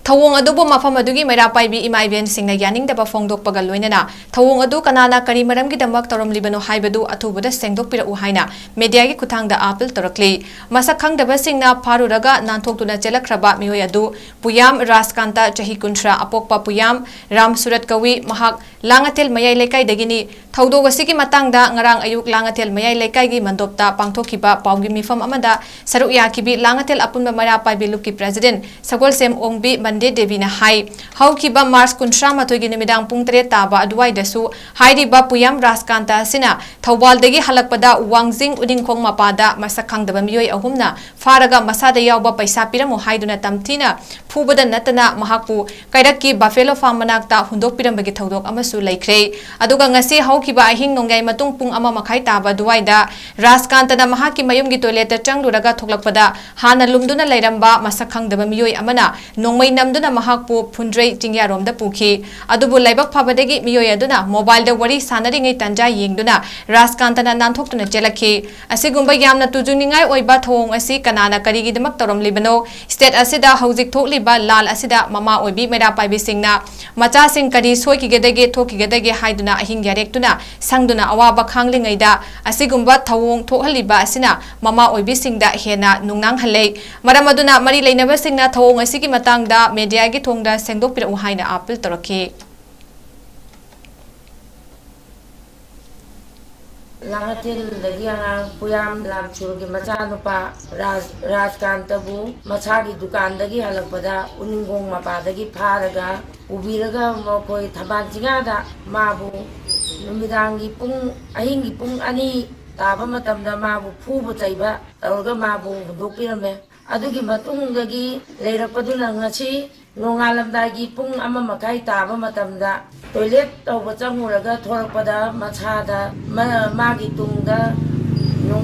ꯊꯧꯑꯣꯡ ꯑꯗꯨꯕꯨ ꯃꯐꯝ ꯑꯗꯨꯒꯤ ꯃꯩꯔꯥ ꯄꯥꯏꯕꯤ ꯏꯃꯥ ꯏꯕꯦꯟꯁꯤꯡꯅ ꯌꯥꯅꯤꯡꯗꯕ ꯐꯣꯡꯗꯣꯛꯄꯒ ꯂꯣꯏꯅꯅ ꯊꯧꯑꯣꯡ ꯑꯗꯨ ꯀꯅꯥꯅ ꯀꯔꯤ ꯃꯔꯝꯒꯤꯗꯃꯛ ꯇꯧꯔꯝꯂꯤꯕꯅꯣ ꯍꯥꯏꯕꯗꯨ ꯑꯊꯨꯕꯗ ꯁꯦꯡꯗꯣꯛꯄꯤꯔꯛꯎ ꯍꯥꯏꯅ media ꯒꯤ ꯈꯨꯠꯊꯥꯡꯗ appeal ꯇꯧꯔꯛꯂꯤ꯫ ꯃꯁꯛ ꯈꯪꯗꯕꯁꯤꯡꯅ ꯐꯥꯔꯨꯔꯒ ꯅꯥꯟꯊꯣꯛꯇꯨꯅ ꯆꯦꯜꯂꯛꯈ꯭ꯔꯕ ꯃꯤꯑꯣꯏ ꯑꯗꯨ ꯄꯨꯌꯥꯝ ꯔꯥꯖꯀꯥꯟꯇ, ꯆꯍꯤ ꯀꯨꯟꯊ꯭ꯔꯥ, ꯑꯄꯣꯛꯄ ꯄꯨꯌꯥꯝ ꯔꯥꯝ ꯁꯨꯔꯠ ꯀꯧꯏ꯫ ꯃꯍꯥꯛ ꯂꯥꯡꯉꯊꯦꯜ ꯃꯌꯥꯏ ꯂꯩꯀꯥꯏꯗꯒꯤꯅꯤ꯫ ꯊꯧꯗꯣꯛ ꯑꯁꯤꯒꯤ ꯃꯇꯥꯡꯗ ꯉꯔꯥꯡ ꯑꯌꯨꯛ ꯂꯥꯡꯉꯊꯦꯜ ꯃꯌꯥꯏ ꯂꯩꯀꯥꯏꯒꯤ ꯃꯟꯗꯣꯞꯇ ꯄꯥꯡꯊꯣꯛꯈꯤꯕ ꯄꯥꯎꯒꯤ ꯃꯤꯐꯝ ꯑꯃꯗ ꯁꯔꯨꯛ ꯌꯥꯈꯤꯕꯤ ꯂꯥꯡꯉꯊꯦꯜ ꯑꯄꯨꯟꯕ ꯃꯩꯔꯥ ꯄꯥꯏꯕꯤ ꯂꯨꯞꯀꯤ president ꯁꯒꯣꯜꯁꯦꯝ ꯑꯣꯡꯕꯤ ꯃꯟꯗꯦ ꯗꯦꯕꯤꯅ ꯍꯥꯏ, ꯍꯧꯈꯤꯕ March ꯀꯨꯟꯊ꯭ꯔꯥ ꯃꯥꯊꯣꯏꯒꯤ ꯅꯨꯃꯤꯗꯥꯡ ꯄꯨꯡ ꯇꯔꯦꯠ ꯇꯥꯕ ꯑꯗꯨꯋꯥꯏꯗꯁꯨ ꯍꯥꯏꯔꯤꯕ ꯄꯨꯌꯥꯝ ꯔꯥꯖꯀꯥꯟꯇ ꯑꯁꯤꯅ ꯊꯧꯕꯥꯜꯗꯒꯤ ꯍꯜꯂꯛꯄꯗ ꯋꯥꯡꯖꯤꯡ ꯎꯅꯤꯡꯈꯣꯡ ꯃꯄꯥꯗ ꯃꯁꯛ ꯈꯪꯗꯕ ꯃꯤꯑꯣꯏ ꯑꯍꯨꯝꯅ ꯐꯥꯔꯒ ꯃꯁꯥꯗ ꯌꯥꯎꯕ ꯄꯩꯁꯥ ꯄꯤꯔꯝꯃꯨ ꯍꯥꯏꯗꯨꯅ ꯇꯝꯊꯤꯅ ꯐꯨꯕꯗ ꯅꯠꯇꯅ ꯃꯍꯥꯛꯄꯨ ꯀꯩꯔꯛꯀꯤ Buffalo Farm ꯃꯅꯥꯛꯇ ꯍꯨꯟꯗꯣꯛꯄꯤꯔꯝꯕꯒꯤ ꯊꯧꯗꯣꯛ ꯑꯃꯁꯨ ꯂꯩꯈ꯭ꯔꯦ꯫ ꯑꯗꯨꯒ ꯉꯁꯤ ꯍꯧꯈꯤꯕ ꯑꯍꯤꯡ ꯅꯣꯡꯌꯥꯏ ꯃꯇꯨꯡ ꯄꯨꯡ ꯑꯃ ꯃꯈꯥꯏ ꯇꯥꯕ ꯑꯗꯨꯋꯥꯏꯗ ꯔꯥꯖꯀꯥꯟꯇꯅ ꯃꯍꯥꯛꯀꯤ ꯃꯌꯨꯝꯒꯤ toilet ꯇ ꯆꯪꯂꯨꯔꯒ ꯊꯣꯛꯂꯛꯄꯗ ꯍꯥꯟꯅ ꯂꯨꯝꯗꯨꯅ ꯂꯩꯔꯝꯕ ꯃꯁꯛ ꯈꯪꯗꯕ ꯃꯤꯑꯣꯏ ꯑꯃꯅ ꯅꯣꯡꯃꯩ ꯅꯝꯗꯨꯅ ꯃꯍꯥꯛꯄꯨ ꯐꯨꯟꯗ꯭ꯔꯩ ꯆꯤꯡꯌꯥꯔꯣꯝꯗ ꯄꯨꯈꯤ꯫ ꯑꯗꯨꯕꯨ ꯂꯥꯏꯕꯛ ꯐꯕꯗꯒꯤ ꯃꯤꯑꯣꯏ ꯑꯗꯨꯅ mobile ꯗ ꯋꯥꯔꯤ ꯁꯥꯟꯅꯔꯤꯉꯩ ꯇꯥꯟꯖꯥ ꯌꯦꯡꯗꯨꯅ ꯔꯥꯖꯀꯥꯟꯇꯅ ꯅꯥꯟꯊꯣꯛꯇꯨꯅ ꯆꯦꯜꯂꯛꯈꯤ꯫ ꯑꯁꯤꯒꯨꯝꯕ ꯌꯥꯝꯅ ꯇꯨꯖꯨꯅꯤꯡꯉꯥꯏ ꯑꯣꯏꯕ ꯊꯧꯑꯣꯡ ꯑꯁꯤ ꯀꯅꯥꯅ ꯀꯔꯤꯒꯤꯗꯃꯛ ꯇꯧꯔꯝꯂꯤꯕꯅꯣ? State ꯑꯁꯤꯗ ꯍꯧꯖꯤꯛ ꯊꯣꯛꯂꯤꯕ ꯂꯥꯜ ꯑꯁꯤꯗ ꯃꯃꯥ ꯑꯣꯏꯕꯤ ꯃꯩꯔꯥ ꯄꯥꯏꯕꯤꯁꯤꯡꯅ ꯃꯆꯥꯁꯤꯡ ꯀꯔꯤ ꯁꯣꯏꯈꯤꯒꯗꯒꯦ, ꯊꯣꯛꯈꯤꯒꯗꯒꯦ ꯍꯥꯏꯗꯨꯅ ꯑꯍꯤꯡ ꯌꯥꯔꯦꯛꯇꯨꯅ ꯁꯪꯗꯨꯅ ꯑꯋꯥꯕ ꯈꯥꯡꯂꯤꯉꯩꯗ ꯑꯁꯤꯒꯨꯝꯕ ꯊꯧꯑꯣꯡ ꯊꯣꯛꯍꯜꯂꯤꯕ ꯑꯁꯤꯅ ꯃꯃꯥ ꯑꯣꯏꯕꯤꯁꯤꯡꯗ ꯍꯦꯟꯅ ꯅꯨꯡꯅꯥꯡꯍꯜꯂꯦ꯫ ꯃꯔꯝ ꯑꯗꯨꯅ ꯃꯔꯤ ꯂꯩꯅꯕꯁꯤꯡꯅ ꯊꯧꯑꯣꯡ ꯑꯁꯤꯒꯤ ꯃꯇꯥꯡꯗ media ꯒꯤ ꯊꯣꯡꯗ ꯁꯦꯡꯗꯣꯛꯄꯤꯔꯛꯎ ꯍꯥꯏꯅ appeal ꯇꯧꯔꯛꯈꯤ꯫ ꯂꯥꯡꯉꯊꯦꯜꯗꯒꯤ ꯑꯉꯥꯡ ꯄꯨꯌꯥꯝ ꯂꯥꯝꯁꯨꯔꯒꯤ ꯃꯆꯥꯅꯨꯄꯥ ꯔꯥꯖ-, ꯔꯥꯖꯀꯥꯟꯇꯕꯨ ꯃꯁꯥꯒꯤ ꯗꯨꯀꯥꯟꯗꯒꯤ ꯍꯜꯂꯛꯄꯗ ꯎꯅꯤꯡꯈꯣꯡ ꯃꯄꯥꯗꯒꯤ ꯐꯥꯔꯒ ꯄꯨꯕꯤꯔꯒ ꯃꯈꯣꯏ ꯊꯝꯕꯥꯜ ꯆꯤꯡꯌꯥꯗ ꯃꯥꯕꯨ ꯅꯨꯃꯤꯗꯥꯡꯒꯤ ꯄꯨꯡ, ꯑꯍꯤꯡꯒꯤ ꯄꯨꯡ ꯑꯅꯤ ꯇꯥꯕ ꯃꯇꯝꯗ ꯃꯥꯕꯨ ꯐꯨꯕ ꯆꯩꯕ ꯇꯧꯔꯒ ꯃꯥꯕꯨ ꯍꯨꯟꯗꯣꯛꯄꯤꯔꯝꯃꯦ꯫ ꯑꯗꯨꯒꯤ ꯃꯇꯨꯡꯗꯒꯤ ꯂꯩꯔꯛꯄꯗꯨꯅ ꯉꯁꯤ ꯅꯣꯡꯉꯥꯜꯂꯝꯗꯥꯏꯒꯤ ꯄꯨꯡ ꯑꯃ ꯃꯈꯥꯏ ꯇꯥꯕ ꯃꯇꯝꯗ toilet ꯇꯧꯕ ꯆꯪꯉꯨꯔꯒ ꯊꯣꯔꯛꯄꯗ ꯃꯁꯥꯗ ꯃ-, ꯃꯥꯒꯤ ꯇꯨꯡꯗ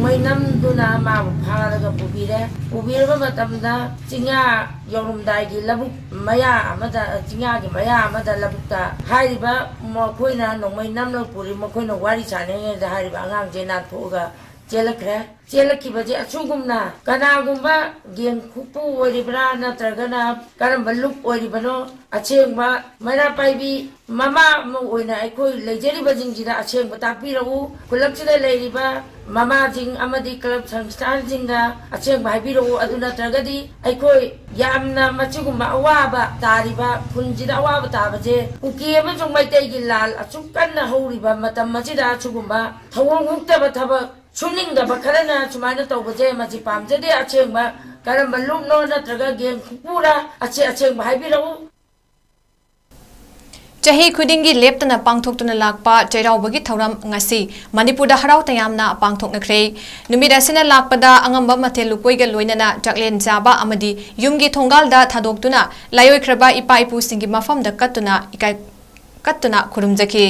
ꯃꯣꯏ ꯅꯝꯗꯨꯅ ꯃꯥꯕꯨ ꯐꯥꯔꯒ ꯄꯨꯕꯤꯔꯦ꯫ ꯄꯨꯕꯤꯔꯕ ꯃꯇꯝꯗ ꯆꯤꯡꯌꯥ ꯌꯧꯔꯝꯗꯥꯏꯒꯤ ꯂꯧꯕꯨꯛ ꯃꯌꯥ ꯑꯃꯗ, ꯆꯤꯡꯌꯥꯒꯤ ꯃꯌꯥ ꯑꯃꯗ ꯂꯧꯕꯨꯛꯇ ꯍꯥꯏꯔꯤꯕ ꯃꯈꯣꯏꯅ ꯅꯣꯡꯃꯩ ꯅꯝꯂꯒ ꯄꯨꯔꯤ, ꯃꯈꯣꯏꯅ ꯋꯥꯔꯤ ꯁꯥꯟꯅꯔꯤꯉꯩꯗ ꯍꯥꯏꯔꯤꯕ ꯑꯉꯥꯡꯁꯦ ꯅꯥꯟꯊꯣꯛꯑꯒ ꯆꯦꯜꯂꯛꯈ꯭ꯔꯦ꯫ ꯆꯦꯜꯂꯛꯈꯤꯕꯁꯦ ꯑꯁꯤꯒꯨꯝꯅ ꯀꯅꯥꯒꯨꯝꯕ ꯒꯦꯡ ꯈꯨꯠꯄꯨ ꯑꯣꯏꯔꯤꯕ꯭ꯔꯥ ꯅꯠꯇ꯭ꯔꯒꯅ ꯀꯔꯝꯕ ꯂꯨꯞ ꯑꯣꯏꯔꯤꯕꯅꯣ, ꯑꯁꯦꯡꯕ ꯃꯩꯔꯥ ꯄꯥꯏꯕꯤ ꯃꯃꯥ ꯑꯃ ꯑꯣꯏꯅ ꯑꯩꯈꯣꯏ ꯂꯩꯖꯔꯤꯕꯁꯤꯡꯁꯤꯗ ꯑꯁꯦꯡꯕ ꯇꯥꯛꯄꯤꯔꯛꯎ꯫ ꯈꯨꯜꯂꯛꯁꯤꯗ ꯂꯩꯔꯤꯕ ꯃꯃꯥꯁꯤꯡ ꯑꯃꯗꯤ ꯀ꯭ꯂꯕ ꯁꯪꯁꯊꯥꯟꯁꯤꯡꯗ ꯑꯁꯦꯡꯕ ꯍꯥꯏꯕꯤꯔꯛꯎ꯫ ꯑꯗꯨ ꯅꯠꯇ꯭ꯔꯒꯗꯤ ꯑꯩꯈꯣꯏ ꯌꯥꯝꯅ ꯃꯁꯤꯒꯨꯝꯕ ꯑꯋꯥꯕ ꯇꯥꯔꯤꯕ, ꯈꯨꯟꯁꯤꯗ ꯑꯋꯥꯕ ꯇꯥꯕꯁꯦ ꯀꯨꯀꯤ ꯑꯃꯁꯨꯡ ꯃꯩꯇꯩꯒꯤ ꯂꯥꯜ ꯑꯁꯨꯛ ꯀꯟꯅ ꯍꯧꯔꯤꯕ ꯃꯇꯝ ꯑꯁꯤꯗ ꯁꯤꯒꯨꯝꯕ ꯊꯧꯑꯣꯡ ꯍꯨꯛꯇꯕ ꯊꯕꯛ ꯁꯨꯅꯤꯡꯗꯕ ꯈꯔꯅ ꯁꯨꯃꯥꯏꯅ ꯇꯧꯕꯁꯦ ꯃꯁꯤ ꯄꯥꯝꯖꯗꯦ꯫ ꯑꯁꯦꯡꯕ ꯀꯔꯝꯕ ꯂꯨꯞꯅꯣ ꯅꯠꯇ꯭ꯔꯒ ꯒꯦꯡ ꯈꯨꯄꯨꯔꯥ, ꯑꯁꯤ ꯑꯁꯦꯡꯕ ꯍꯥꯏꯕꯤꯔꯛꯎ꯫ ꯆꯍꯤ ꯈꯨꯗꯤꯡꯒꯤ ꯂꯦꯞꯇꯅ ꯄꯥꯡꯊꯣꯛꯇꯨꯅ ꯂꯥꯛꯄ ꯆꯩꯔꯥꯎꯕꯒꯤ ꯊꯧꯔꯝ ꯉꯁꯤ ꯃꯅꯤꯄꯨꯔꯗ ꯍꯔꯥꯎ ꯇꯌꯥꯝꯅ ꯄꯥꯡꯊꯣꯛꯅꯈ꯭ꯔꯦ꯫ ꯅꯨꯃꯤꯠ ꯑꯁꯤꯅ ꯂꯥꯛꯄꯗ ꯑꯉꯝꯕ ꯃꯊꯦꯜ ꯂꯨꯀꯣꯏꯒ ꯂꯣꯏꯅꯅ ꯆꯥꯛꯂꯦꯟ ꯆꯥꯕ ꯑꯃꯗꯤ ꯌꯨꯝꯒꯤ ꯊꯣꯡꯒꯥꯜꯗ ꯊꯥꯗꯣꯛꯇꯨꯅ ꯂꯥꯏꯑꯣꯏꯈ꯭ꯔꯕ ꯏꯄꯥ ꯏꯄꯨꯁꯤꯡꯒꯤ ꯃꯐꯝꯗ ꯀꯠꯇꯨꯅ ꯏꯀꯥꯏ ꯀꯠꯇꯨꯅ ꯈꯨꯔꯨꯝꯖꯈꯤ꯫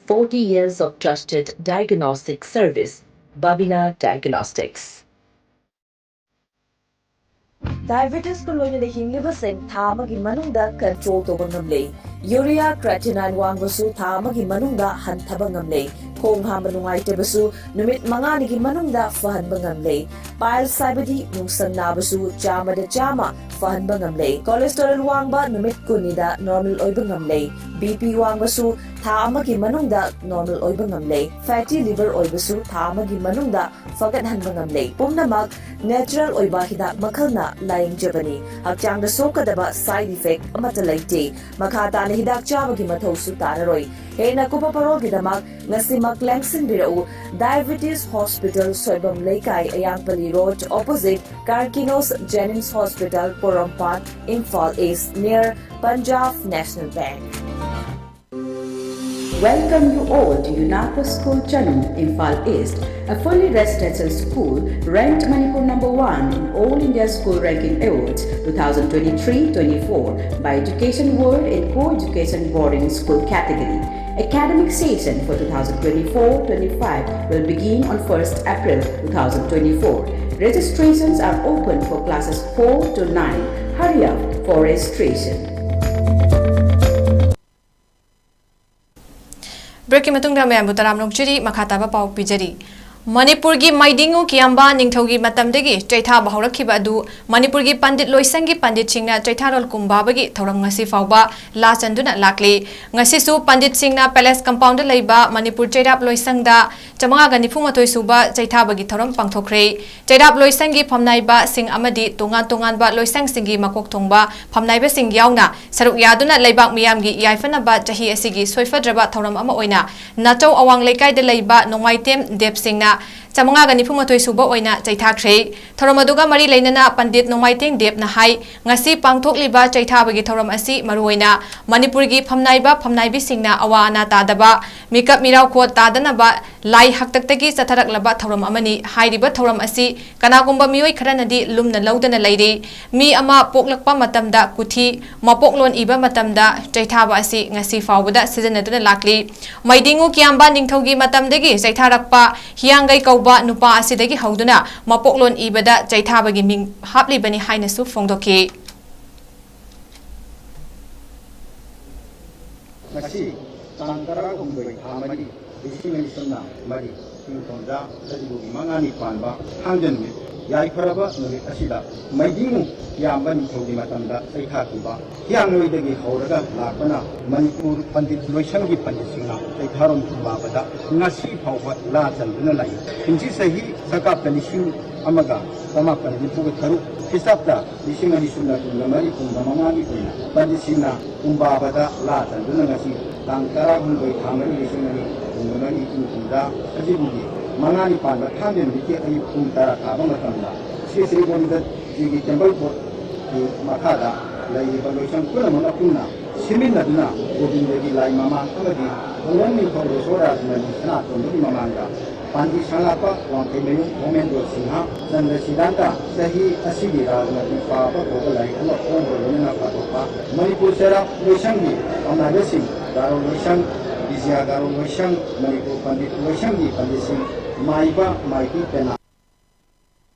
Forty years of trusted diagnostic service, Babina Diagnostics. Diabetesꯀ ꯂꯣꯏꯅꯅ ꯍꯤꯡꯂꯤꯕꯁꯤꯡ ꯊꯥ ꯑꯃꯒꯤ ꯃꯅꯨꯡꯗ control ꯇꯧꯕ ꯉꯝꯂꯦ꯫ Urea creatinine ꯋꯥꯡꯕꯁꯨ ꯊꯥ ꯑꯃꯒꯤ ꯃꯅꯨꯡꯗ ꯍꯟꯊꯕ ꯉꯝꯂꯦ꯫ ꯈꯣꯡ ꯍꯥꯝꯕ ꯅꯨꯡꯉꯥꯏꯇꯕꯁꯨ ꯅꯨꯃꯤꯠ ꯃꯉꯥꯅꯤꯒꯤ ꯃꯅꯨꯡꯗ ꯐꯍꯟꯕ ꯉꯝꯂꯦ꯫ Piles ꯍꯥꯏꯕꯗꯤ ꯅꯨꯡꯁꯪ ꯅꯥꯕꯁꯨ ꯆꯥꯝꯃꯗ ꯆꯥꯝꯃ ꯐꯍꯟꯕ ꯉꯝꯂꯦ꯫ Cholesterol ꯋꯥꯡꯕ ꯅꯨꯃꯤꯠ ꯀꯨꯟꯅꯤꯗ normal ꯑꯣꯏꯕ ꯉꯝꯂꯦ꯫ BP ꯋꯥꯡꯕꯁꯨ ꯊꯥ ꯑꯃꯒꯤ ꯃꯅꯨꯡꯗ normal ꯑꯣꯏꯕ ꯉꯝꯂꯦ꯫ Fatty liver ꯑꯣꯏꯕꯁꯨ ꯊꯥ ꯑꯃꯒꯤ ꯃꯅꯨꯡꯗ ꯐꯒꯠꯍꯟꯕ ꯉꯝꯂꯦ꯫ ꯄꯨꯝꯅꯃꯛ natural ꯑꯣꯏꯕ ꯍꯤꯗꯥꯛ ꯃꯈꯜꯅ ꯂꯥꯌꯦꯡꯖꯕꯅꯤ꯫ ꯍꯛꯆꯥꯡꯗ ꯁꯣꯛꯀꯗꯕ side effect ꯑꯃꯠꯇ ꯂꯩꯇꯦ꯫ ꯃꯈꯥ ꯇꯥꯅ ꯍꯤꯗꯥꯛ ꯆꯥꯕꯒꯤ ꯃꯊꯧꯁꯨ ꯇꯥꯔꯔꯣꯏ꯫ ꯍꯦꯟꯅ ꯀꯨꯞꯄ ꯄꯔꯣꯜꯒꯤꯗꯃꯛ ꯉꯁꯤꯃꯛ ꯂꯦꯡꯁꯤꯟꯕꯤꯔꯛꯎ꯫ Diabetes Hospital, ꯁꯣꯏꯕꯝ ꯂꯩꯀꯥꯏ, ꯑꯌꯥꯡꯄꯜꯂꯤ Road, opposite Carkinos Jennings Hospital, Porompat, Imphal East, near Punjab National Bank. Welcome you all to UNACO School Channel, Imphal East, a fully residential school ranked Manipur number one in All India School Ranking Awards two thousand twenty-three twenty-four by Education World in Co-Education Boarding School category. Academic session for two thousand twenty-four twenty-five will begin on first April two thousand twenty-four. Registrations are open for classes four to nine. Hurry up for registration. Breakꯀꯤ ꯃꯇꯨꯡꯗ ꯃꯌꯥꯝꯕꯨ ꯇꯔꯥꯝꯅ ꯑꯣꯛꯆꯔꯤ꯫ ꯃꯈꯥ ꯇꯥꯕ ꯄꯥꯎ ꯄꯤꯖꯔꯤ꯫ ꯃꯅꯤꯄꯨꯔꯒꯤ ꯃꯥꯏꯗꯤꯡꯉꯨ ꯀꯤꯌꯥꯝꯕ ꯅꯤꯡꯊꯧꯒꯤ ꯃꯇꯝꯗꯒꯤ ꯆꯩꯊꯥꯕ ꯍꯧꯔꯛꯈꯤꯕ ꯑꯗꯨ ꯃꯅꯤꯄꯨꯔꯒꯤ ꯄꯟꯗꯤꯠ ꯂꯣꯏꯁꯪꯒꯤ ꯄꯟꯗꯤꯠꯁꯤꯡꯅ ꯆꯩꯊꯥꯔꯣꯜ ꯀꯨꯝꯕꯥꯕꯒꯤ ꯊꯧꯔꯝ ꯉꯁꯤ ꯐꯥꯎꯕ ꯂꯥꯆꯟꯗꯨꯅ ꯂꯥꯛꯂꯤ꯫ ꯉꯁꯤꯁꯨ ꯄꯟꯗꯤꯠꯁꯤꯡꯅ Palace Compoundꯗ ꯂꯩꯕ ꯃꯅꯤꯄꯨꯔ ꯆꯩꯔꯥꯞ ꯂꯣꯏꯁꯪꯗ ꯆꯥꯃꯉꯥꯒ ꯅꯤꯐꯨ ꯃꯥꯊꯣꯏ ꯁꯨꯕ ꯆꯩꯊꯥꯕꯒꯤ ꯊꯧꯔꯝ ꯄꯥꯡꯊꯣꯛꯈ꯭ꯔꯦ꯫ ꯆꯩꯔꯥꯞ ꯂꯣꯏꯁꯪꯒꯤ ꯐꯝꯅꯥꯏꯕꯁꯤꯡ ꯑꯃꯗꯤ ꯇꯣꯉꯥꯟ ꯇꯣꯉꯥꯟꯕ ꯂꯣꯏꯁꯪꯁꯤꯡꯒꯤ ꯃꯀꯣꯛ ꯊꯣꯡꯕ ꯐꯝꯅꯥꯏꯕꯁꯤꯡ ꯌꯥꯎꯅ ꯁꯔꯨꯛ ꯌꯥꯗꯨꯅ ꯂꯩꯕꯥꯛ ꯃꯤꯌꯥꯝꯒꯤ ꯌꯥꯏꯐꯅꯕ ꯆꯍꯤ ꯑꯁꯤꯒꯤ ꯁꯣꯏꯐꯗ꯭ꯔꯕ ꯊꯧꯔꯝ ꯑꯃ ꯑꯣꯏꯅ ꯅꯥꯆꯧ ꯑꯋꯥꯡ ꯂꯩꯀꯥꯏꯗ ꯂꯩꯕ ꯅꯣꯡꯃꯥꯏꯇꯦꯝ ꯗꯦꯕꯁꯤꯡꯅ ꯆꯥꯃꯉꯥꯒ ꯅꯤꯐꯨ ꯃꯥꯊꯣꯏ ꯁꯨꯕ ꯑꯣꯏꯅ ꯆꯩꯊꯥꯈ꯭ꯔꯦ꯫ ꯊꯧꯔꯝ ꯑꯗꯨꯒ ꯃꯔꯤ ꯂꯩꯅꯅ ꯄꯟꯗꯤꯠ ꯅꯣꯡꯃꯥꯏꯇꯦꯝ ꯗꯦꯕꯅ ꯍꯥꯏ, ꯉꯁꯤ ꯄꯥꯡꯊꯣꯛꯂꯤꯕ ꯆꯩꯊꯥꯕꯒꯤ ꯊꯧꯔꯝ ꯑꯁꯤ ꯃꯔꯨꯑꯣꯏꯅ ꯃꯅꯤꯄꯨꯔꯒꯤ ꯐꯝꯅꯥꯏꯕ ꯐꯝꯅꯥꯏꯕꯤꯁꯤꯡꯅ ꯑꯋꯥ ꯑꯅꯥ ꯇꯥꯗꯕ, ꯃꯤꯀꯞ ꯃꯤꯔꯥꯎꯈꯣ ꯇꯥꯗꯅꯕ, ꯂꯥꯏ ꯍꯥꯛꯇꯛꯇꯒꯤ ꯆꯠꯊꯔꯛꯂꯕ ꯊꯧꯔꯝ ꯑꯃꯅꯤ꯫ ꯍꯥꯏꯔꯤꯕ ꯊꯧꯔꯝ ꯑꯁꯤ ꯀꯅꯥꯒꯨꯝꯕ ꯃꯤꯑꯣꯏ ꯈꯔꯅꯗꯤ ꯂꯨꯝꯅ ꯂꯧꯗꯅ ꯂꯩꯔꯤ꯫ ꯃꯤ ꯑꯃ ꯄꯣꯛꯂꯛꯄ ꯃꯇꯝꯗ ꯀꯨꯊꯤ, ꯃꯄꯣꯛꯂꯣꯟ ꯏꯕ ꯃꯇꯝꯗ ꯆꯩꯊꯥꯕ ꯑꯁꯤ ꯉꯁꯤ ꯐꯥꯎꯕꯗ ꯁꯤꯖꯤꯟꯅꯗꯨꯅ ꯂꯥꯛꯂꯤ꯫ ꯃꯩꯗꯤꯡꯉꯨ ꯀꯤꯌꯥꯝꯕ ꯅꯤꯡꯊꯧꯒꯤ ꯃꯇꯝꯗꯒꯤ ꯆꯩꯊꯥꯔꯛꯄ ꯍꯤꯌꯥꯡꯒꯩ ꯀꯧꯕ ꯅꯨꯄꯥ ꯑꯁꯤꯗꯒꯤ ꯍꯧꯗꯨꯅ ꯃꯄꯣꯛꯂꯣꯟ ꯏꯕꯗ ꯆꯩꯊꯥꯕꯒꯤ ꯃꯤꯡ ꯍꯥꯞꯂꯤꯕꯅꯤ ꯍꯥꯏꯅꯁꯨ ꯐꯣꯡꯗꯣꯛꯈꯤ꯫ ꯉꯁꯤ ꯇꯥꯡ ꯇꯔꯥꯍꯨꯝꯗꯣꯏ, ꯊꯥ ꯃꯔꯤ, ꯂꯤꯁꯤꯡ ꯑꯅꯤ ꯁꯨꯞꯅ ꯃꯔꯤ, ꯏꯪ ꯀꯨꯝꯖꯥ ꯁꯖꯤꯕꯨꯒꯤ ꯃꯉꯥꯅꯤ ꯄꯥꯟꯕ ꯊꯥꯡꯖ ꯅꯨꯃꯤꯠ, ꯌꯥꯏꯐꯔꯕ ꯅꯨꯃꯤꯠ ꯑꯁꯤꯗ ꯃꯩꯗꯤꯡ ꯌꯥꯝꯕ ꯅꯤꯡꯊꯧꯒꯤ ꯃꯇꯝꯗ ꯆꯩꯊꯥꯈꯤꯕ ꯍꯤꯌꯥꯡꯂꯣꯏꯗꯒꯤ ꯍꯧꯔꯒ ꯂꯥꯛꯄꯅ ꯃꯅꯤꯄꯨꯔ ꯄꯟꯗꯤꯠ ꯂꯣꯏꯁꯪꯒꯤ ꯄꯟꯗꯤꯠꯁꯤꯡꯅ ꯆꯩꯊꯥꯔꯣꯝ ꯈꯨꯝꯕꯥꯕꯗ ꯉꯁꯤ ꯐꯥꯎꯕ ꯂꯥ ꯆꯟꯗꯨꯅ ꯂꯩ꯫ ꯀꯨꯝꯁꯤ ꯆꯍꯤ ꯁꯀꯥꯞꯇ ꯂꯤꯁꯤꯡ ꯑꯃꯒ ꯆꯃꯥꯄꯟ ꯅꯤꯐꯨꯒ ꯇꯔꯨꯛ, ꯈ꯭ꯔꯤꯁꯇꯥꯕꯇ ꯂꯤꯁꯤꯡ ꯑꯅꯤ ꯁꯨꯞꯅ ꯀꯨꯟꯒ ꯃꯔꯤ, ꯀꯨꯟꯒ ꯃꯉꯥꯒꯤ ꯑꯣꯏꯅ ꯄꯟꯗꯤꯠꯁꯤꯡꯅ ꯀꯨꯝꯕꯥꯕꯗ ꯂꯥ ꯆꯟꯗꯨꯅ ꯉꯁꯤ ꯇꯥꯡ ꯇꯔꯥꯍꯨꯝꯗꯣꯏ, ꯊꯥ ꯃꯔꯤ, ꯂꯤꯁꯤꯡ ꯑꯅꯤ ꯀꯨꯟꯒ ꯃꯔꯤ, ꯏꯪ ꯀꯨꯝꯖꯥ ꯁꯖꯤꯕꯨꯒꯤ ꯃꯉꯥꯅꯤ ꯄꯥꯟꯕ ꯊꯥꯡꯖ ꯅꯨꯃꯤꯠꯀꯤ ꯑꯌꯨꯛ ꯄꯨꯡ ꯇꯔꯥ ꯇꯥꯕ ꯃꯇꯝꯗ ꯁ꯭ꯔꯤ ꯁ꯭ꯔꯤ ꯒꯣꯕꯤꯟꯗꯖꯤꯒꯤ ꯇꯦꯝꯄꯜ ꯀꯣꯔꯠꯀꯤ ꯃꯈꯥꯗ ꯂꯩꯔꯤꯕ ꯂꯣꯏꯁꯪ ꯄꯨꯝꯅꯃꯛꯅ ꯄꯨꯟꯅ ꯁꯦꯝꯃꯤꯟꯅꯗꯨꯅ ꯒꯣꯕꯤꯟꯗꯒꯤ ꯂꯥꯏ ꯃꯃꯥꯡ ꯑꯃꯗꯤ ꯃꯣꯍꯟ ꯅꯤꯡꯊꯧ ꯌꯁꯣꯔꯥꯖꯃꯅꯤ ꯁꯅꯥꯇꯣꯝꯕꯒꯤ ꯃꯃꯥꯡꯗ ꯄꯥꯟꯖꯤ ꯁꯂꯥꯛꯄ ꯋꯥꯡꯈꯩꯃꯌꯨꯝ ꯙꯔꯃꯦꯟꯗ꯭ꯔꯣ ꯁꯤꯡꯍ ꯆꯟꯗ꯭ꯔꯁꯤꯂꯥꯟꯇ ꯆꯍꯤ ꯑꯁꯤꯒꯤ ꯔꯥꯖꯃꯇꯤ ꯄꯥꯕ ꯀꯧꯕ ꯂꯥꯏꯔꯤꯛ ꯑꯃ ꯐꯣꯡꯕ ꯂꯣꯏꯅꯅ ꯄꯥꯊꯣꯛꯄ꯫ ꯃꯅꯤꯄꯨꯔ ꯆꯩꯔꯥꯛ ꯂꯣꯏꯁꯪꯒꯤ ꯄꯥꯎꯃꯥꯏꯕꯁꯤꯡ, ꯒꯥꯔꯣ ꯂꯣꯏꯁꯪ, ꯕꯤꯖꯌ ꯒꯥꯔꯣ ꯂꯣꯏꯁꯪ, ꯃꯅꯤꯄꯨꯔ ꯄꯟꯗꯤꯠ ꯂꯣꯏꯁꯪꯒꯤ ꯄꯟꯗꯤꯠꯁꯤꯡ, ꯃꯥꯏꯕ ꯃꯥꯏꯕꯤ ꯄꯦꯅꯥ꯫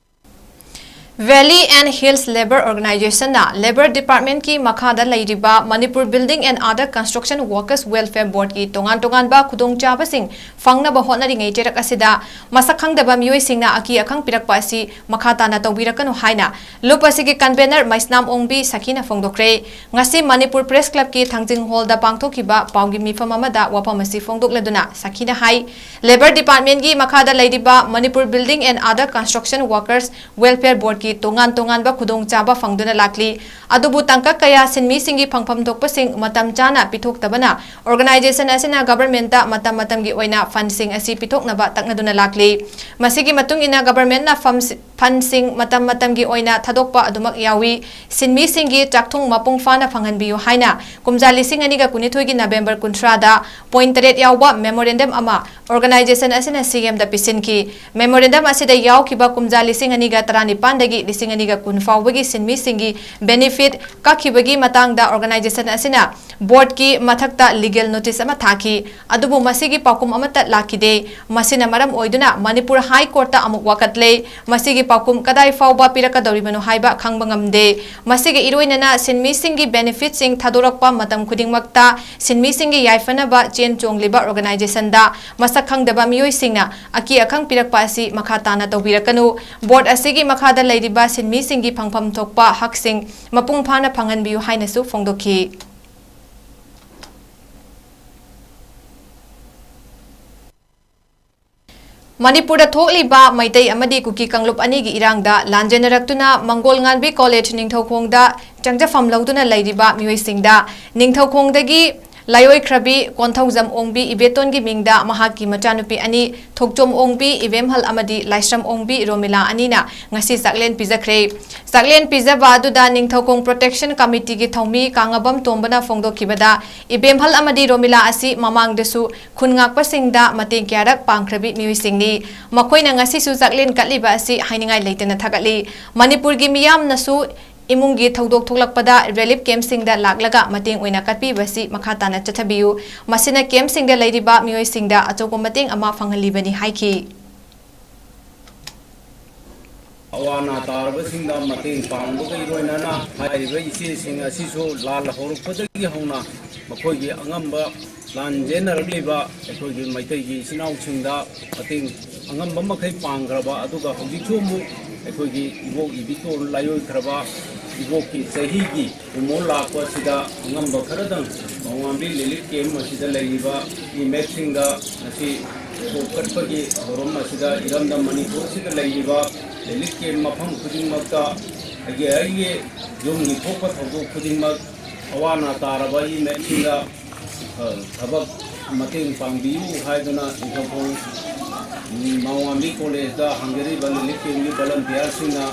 Valley and Hills Labour Organizationꯅ Labour Departmentꯀꯤ ꯃꯈꯥꯗ ꯂꯩꯔꯤꯕ Manipur Building and Other Construction Workers Welfare Boardꯀꯤ ꯇꯣꯉꯥꯟ ꯇꯣꯉꯥꯟꯕ ꯈꯨꯗꯣꯡꯆꯥꯕꯁꯤꯡ ꯐꯪꯅꯕ ꯍꯣꯠꯅꯔꯤꯉꯩ ꯆꯩꯔꯛ ꯑꯁꯤꯗ ꯃꯁꯛ ꯈꯪꯗꯕ ꯃꯤꯑꯣꯏꯁꯤꯡꯅ ꯑꯀꯤ ꯑꯈꯪ ꯄꯤꯔꯛꯄ ꯑꯁꯤ ꯃꯈꯥ ꯇꯥꯅ ꯇꯧꯕꯤꯔꯛꯀꯅꯨ ꯍꯥꯏꯅ ꯂꯨꯞ ꯑꯁꯤꯒꯤ convener ꯃꯩꯁꯅꯥꯝ ꯑꯣꯡꯕꯤ ꯁꯈꯤꯅ ꯐꯣꯡꯗꯣꯛꯈ꯭ꯔꯦ꯫ ꯉꯁꯤ ꯃꯅꯤꯄꯨꯔ Press Clubꯀꯤ ꯊꯥꯡꯖꯤꯡ Hallꯗ ꯄꯥꯡꯊꯣꯛꯈꯤꯕ ꯄꯥꯎꯒꯤ ꯃꯤꯐꯝ ꯑꯃꯗ ꯋꯥꯐꯝ ꯑꯁꯤ ꯐꯣꯡꯗꯣꯛꯂꯗꯨꯅ ꯁꯈꯤꯅ ꯍꯥꯏ, Labour Departmentꯀꯤ ꯃꯈꯥꯗ ꯂꯩꯔꯤꯕ Manipur Building and Other Construction Workers Welfare Boardꯀꯤ ꯇꯣꯉꯥꯟ ꯇꯣꯉꯥꯟꯕ ꯈꯨꯗꯣꯡꯆꯥꯕ ꯐꯪꯗꯨꯅ ꯂꯥꯛꯂꯤ꯫ ꯑꯗꯨꯕꯨ ꯇꯥꯡꯀꯛ ꯀꯌꯥ ꯁꯤꯟꯃꯤꯁꯤꯡꯒꯤ ꯐꯪꯐꯝ ꯊꯣꯛꯄꯁꯤꯡ ꯃꯇꯝ ꯆꯥꯅ ꯄꯤꯊꯣꯛꯇꯕꯅ organization ꯑꯁꯤꯅ governmentꯇ ꯃꯇꯝ ꯃꯇꯝꯒꯤ ꯑꯣꯏꯅ fundꯁꯤꯡ ꯑꯁꯤ ꯄꯤꯊꯣꯛꯅꯕ ꯇꯛꯅꯗꯨꯅ ꯂꯥꯛꯂꯤ꯫ ꯃꯁꯤꯒꯤ ꯃꯇꯨꯡ ꯏꯟꯅ governmentꯅ ꯐꯝ-, fundꯁꯤꯡ ꯃꯇꯝ ꯃꯇꯝꯒꯤ ꯑꯣꯏꯅ ꯊꯥꯗꯣꯛꯄ ꯑꯗꯨꯃꯛ ꯌꯥꯎꯏ꯫ ꯁꯤꯟꯃꯤꯁꯤꯡꯒꯤ ꯆꯥꯛꯊꯨꯡ ꯃꯄꯨꯡ ꯐꯥꯅ ꯐꯪꯍꯟꯕꯤꯌꯨ ꯍꯥꯏꯅ ꯀꯨꯝꯖꯥ ꯂꯤꯁꯤꯡ ꯑꯅꯤꯒ ꯀꯨꯟꯅꯤꯊꯣꯏꯒꯤ November ꯀꯨꯟꯊ꯭ꯔꯥꯗ point ꯇꯔꯦꯠ ꯌꯥꯎꯕ memorandum ꯑꯃ organization ꯑꯁꯤꯅ CMꯗ ꯄꯤꯁꯤꯟꯈꯤ꯫ Memorandum ꯑꯁꯤꯗ ꯌꯥꯎꯈꯤꯕ ꯀꯨꯝꯖꯥ ꯂꯤꯁꯤꯡ ꯑꯅꯤꯒ ꯇꯔꯥꯅꯤꯄꯥꯟꯗꯒꯤ ꯂꯤꯁꯤꯡ ꯑꯅꯤꯒ ꯀꯨꯟ ꯐꯥꯎꯕꯒꯤ ꯁꯤꯟꯃꯤꯁꯤꯡꯒꯤ benefit ꯀꯛꯈꯤꯕꯒꯤ ꯃꯇꯥꯡꯗ organization ꯑꯁꯤꯅ ꯕꯣꯔꯗꯀꯤ ꯃꯊꯛꯇ ꯂꯤꯒꯦꯜ ꯅꯣꯇꯤꯁ ꯑꯃ ꯊꯥꯈꯤ꯫ ꯑꯗꯨꯕꯨ ꯃꯁꯤꯒꯤ ꯄꯥꯎꯈꯨꯝ ꯑꯃꯠꯇ ꯂꯥꯛꯈꯤꯗꯦ꯫ ꯃꯁꯤꯅ ꯃꯔꯝ ꯑꯣꯏꯗꯨꯅ ꯃꯅꯤꯄꯨꯔ ꯍꯥꯏ ꯀꯣꯔꯠꯇ ꯑꯃꯨꯛ ꯋꯥꯀꯠꯂꯦ꯫ ꯃꯁꯤꯒꯤ ꯄꯥꯎꯈꯨꯝ ꯀꯗꯥꯏ ꯐꯥꯎꯕ ꯄꯤꯔꯛꯀꯗꯧꯔꯤꯕꯅꯣ ꯍꯥꯏꯕ ꯈꯪꯕ ꯉꯝꯗꯦ꯫ ꯃꯁꯤꯒ ꯏꯔꯣꯏꯅꯅ ꯁꯤꯟꯃꯤꯁꯤꯡꯒꯤ ꯕꯦꯅꯤꯐꯤꯠꯁꯤꯡ ꯊꯥꯗꯣꯔꯛꯄ ꯃꯇꯝ ꯈꯨꯗꯤꯡꯃꯛꯇ ꯁꯤꯟꯃꯤꯁꯤꯡꯒꯤ ꯌꯥꯏꯐꯅꯕ ꯆꯦꯟ ꯆꯣꯡꯂꯤꯕ ꯑꯣꯔꯒꯅꯥꯏꯖꯦꯁꯟꯗ ꯃꯁꯛ ꯈꯪꯗꯕ ꯃꯤꯑꯣꯏꯁꯤꯡꯅ ꯑꯀꯤ ꯑꯈꯪ ꯄꯤꯔꯛꯄ ꯑꯁꯤ ꯃꯈꯥ ꯇꯥꯅ ꯇꯧꯕꯤꯔꯛꯀꯅꯨ꯫ ꯕꯣꯔꯗ ꯑꯁꯤꯒꯤ ꯃꯈꯥꯗ ꯂꯩꯔꯤꯕ ꯁꯤꯟꯃꯤꯁꯤꯡꯒꯤ ꯐꯪꯐꯝ ꯊꯣꯛꯄ ꯍꯛꯁꯤꯡ ꯃꯄꯨꯡ ꯐꯥꯅ ꯐꯪꯍꯟꯕꯤꯌꯨ ꯍꯥꯏꯅꯁꯨ ꯐꯣꯡꯗꯣꯛꯈꯤ꯫ ꯃꯅꯤꯄꯨꯔꯗ ꯊꯣꯛꯂꯤꯕ ꯃꯩꯇꯩ ꯑꯃꯗꯤ ꯀꯨꯀꯤ ꯀꯥꯡꯂꯨꯞ ꯑꯅꯤꯒꯤ ꯏꯔꯥꯡꯗ ꯂꯥꯟꯖꯦꯟꯅꯔꯛꯇꯨꯅ ꯃꯪꯒꯣꯜ ꯉꯥꯟꯕꯤ ꯀꯣꯂꯦꯖ ꯅꯤꯡꯊꯧꯈꯣꯡꯗ ꯆꯪꯖꯐꯝ ꯂꯧꯗꯨꯅ ꯂꯩꯔꯤꯕ ꯃꯤꯑꯣꯏꯁꯤꯡꯗ ꯅꯤꯡꯊꯧꯈꯣꯡꯗꯒꯤ ꯂꯥꯏꯑꯣꯏꯈ꯭ꯔꯕꯤ ꯀꯣꯟꯊꯧꯖꯝ ꯑꯣꯡꯕꯤ ꯏꯕꯦꯇꯣꯟꯒꯤ ꯃꯤꯡꯗ ꯃꯍꯥꯛꯀꯤ ꯃꯆꯥꯅꯨꯄꯤ ꯑꯅꯤ ꯊꯣꯛꯆꯣꯝ ꯑꯣꯡꯕꯤ ꯏꯕꯦꯝꯍꯜ ꯑꯃꯗꯤ ꯂꯥꯏꯁ꯭ꯔꯝ ꯑꯣꯡꯕꯤ ꯔꯣꯃꯤꯂꯥ ꯑꯅꯤꯅ ꯉꯁꯤ ꯆꯥꯛꯂꯦꯟ ꯄꯤꯖꯈ꯭ꯔꯦ꯫ ꯆꯥꯛꯂꯦꯟ ꯄꯤꯖꯕ ꯑꯗꯨꯗ ꯅꯤꯡꯊꯧꯈꯣꯡ ꯄ꯭ꯔꯣꯇꯦꯛꯁꯟ ꯀꯃꯤꯇꯤꯒꯤ ꯊꯧꯃꯤ ꯀꯥꯉꯕꯝ ꯇꯣꯝꯕꯅ ꯐꯣꯡꯗꯣꯛꯈꯤꯕꯗ, ꯏꯕꯦꯝꯍꯜ ꯑꯃꯗꯤ ꯔꯣꯃꯤꯂꯥ ꯑꯁꯤ ꯃꯃꯥꯡꯗꯁꯨ ꯈꯨꯟ ꯉꯥꯛꯄꯁꯤꯡꯗ ꯃꯇꯦꯡ ꯀꯌꯥꯔꯛ ꯄꯥꯡꯈ꯭ꯔꯕꯤ ꯃꯤꯑꯣꯏꯁꯤꯡꯅꯤ꯫ ꯃꯈꯣꯏꯅ ꯉꯁꯤꯁꯨ ꯆꯥꯛꯂꯦꯟ ꯀꯠꯂꯤꯕ ꯑꯁꯤ ꯍꯥꯏꯅꯤꯡꯉꯥꯏ ꯂꯩꯇꯅ ꯊꯥꯒꯠꯂꯤ꯫ ꯃꯅꯤꯄꯨꯔꯒꯤ ꯃꯤꯌꯥꯝꯅꯁꯨ ꯏꯃꯨꯡꯒꯤ ꯊꯧꯗꯣꯛ ꯊꯣꯛꯂꯛꯄꯗ ꯔꯤꯂꯤꯐ ꯀꯦꯝꯞꯁꯤꯡꯗ ꯂꯥꯛꯂꯒ ꯃꯇꯦꯡ ꯑꯣꯏꯅ ꯀꯠꯄꯤꯕꯁꯤ ꯃꯈꯥ ꯇꯥꯅ ꯆꯠꯊꯕꯤꯌꯨ꯫ ꯃꯁꯤꯅ ꯀꯦꯝꯞꯁꯤꯡꯗ ꯂꯩꯔꯤꯕ ꯃꯤꯑꯣꯏꯁꯤꯡꯗ ꯑꯆꯧꯕ ꯃꯇꯦꯡ ꯑꯃ ꯐꯪꯍꯜꯂꯤꯕꯅꯤ ꯍꯥꯏꯈꯤ꯫ ꯑꯋꯥ ꯑꯅꯥ ꯇꯥꯔꯕꯁꯤꯡꯗ ꯃꯇꯦꯡ ꯄꯥꯡꯕꯒ ꯂꯣꯏꯅꯅ ꯍꯥꯏꯔꯤꯕ ꯏꯆꯦꯁꯤꯡ ꯑꯁꯤꯁꯨ ꯂꯥꯟ ꯍꯧꯔꯛꯄꯗꯒꯤ ꯍꯧꯅ ꯃꯈꯣꯏꯒꯤ ꯑꯉꯝꯕ ꯂꯥꯟꯖꯦꯟꯅꯔꯛꯂꯤꯕ ꯑꯩꯈꯣꯏꯒꯤ ꯃꯩꯇꯩꯒꯤ ꯏꯆꯤꯟ ꯏꯅꯥꯎꯁꯤꯡꯗ ꯃꯇꯦꯡ ꯑꯉꯝꯕ ꯃꯈꯩ ꯄꯥꯡꯈ꯭ꯔꯕ, ꯑꯗꯨꯒ ꯍꯧꯖꯤꯛꯁꯨ ꯑꯃꯨꯛ ꯑꯩꯈꯣꯏꯒꯤ ꯏꯕꯣꯛ ꯏꯕꯤꯇꯣꯟ ꯂꯥꯏꯑꯣꯏꯈ꯭ꯔꯕ ꯏꯕꯣꯛꯀꯤ ꯆꯍꯤꯒꯤ ꯀꯨꯝꯑꯣꯟ ꯂꯥꯛꯄ ꯑꯁꯤꯗ ꯑꯉꯝꯕ ꯈꯔꯗꯪ ꯃꯧꯉꯥꯝꯕꯤ ꯔꯤꯂꯤꯐ ꯀꯦꯝꯞ ꯑꯁꯤꯗ ꯂꯩꯔꯤꯕ ꯏꯃꯦꯠꯁꯤꯡꯗ ꯉꯁꯤ ꯀꯣꯛ ꯀꯠꯄꯒꯤ ꯊꯧꯔꯝ ꯑꯁꯤꯗ ꯏꯔꯝꯗꯝ ꯃꯅꯤꯄꯨꯔ ꯑꯁꯤꯗ ꯂꯩꯔꯤꯕ ꯔꯤꯂꯤꯐ ꯀꯦꯝꯞ ꯃꯐꯝ ꯈꯨꯗꯤꯡꯃꯛꯇ ꯑꯩꯒꯤ ꯑꯩꯒꯤ ꯌꯨꯝꯒꯤ ꯊꯣꯛꯄ ꯊꯧꯗꯣꯛ ꯈꯨꯗꯤꯡꯃꯛ ꯑꯋꯥ ꯑꯅꯥ ꯇꯥꯔꯕ ꯏꯃꯦꯠꯁꯤꯡꯗ, ꯑ, ꯊꯕꯛ ꯃꯇꯦꯡ ꯄꯥꯡꯕꯤꯌꯨ ꯍꯥꯏꯗꯨꯅ ꯅꯤꯡꯊꯧꯈꯣꯡ ꯃꯧꯉꯥꯝꯕꯤ ꯀꯣꯂꯦꯖꯇ ꯍꯥꯡꯖꯔꯤꯕ relief ꯀꯦꯝꯞꯀꯤ ꯚꯣꯂꯨꯟꯇꯤꯌꯥꯔꯁꯤꯡꯅ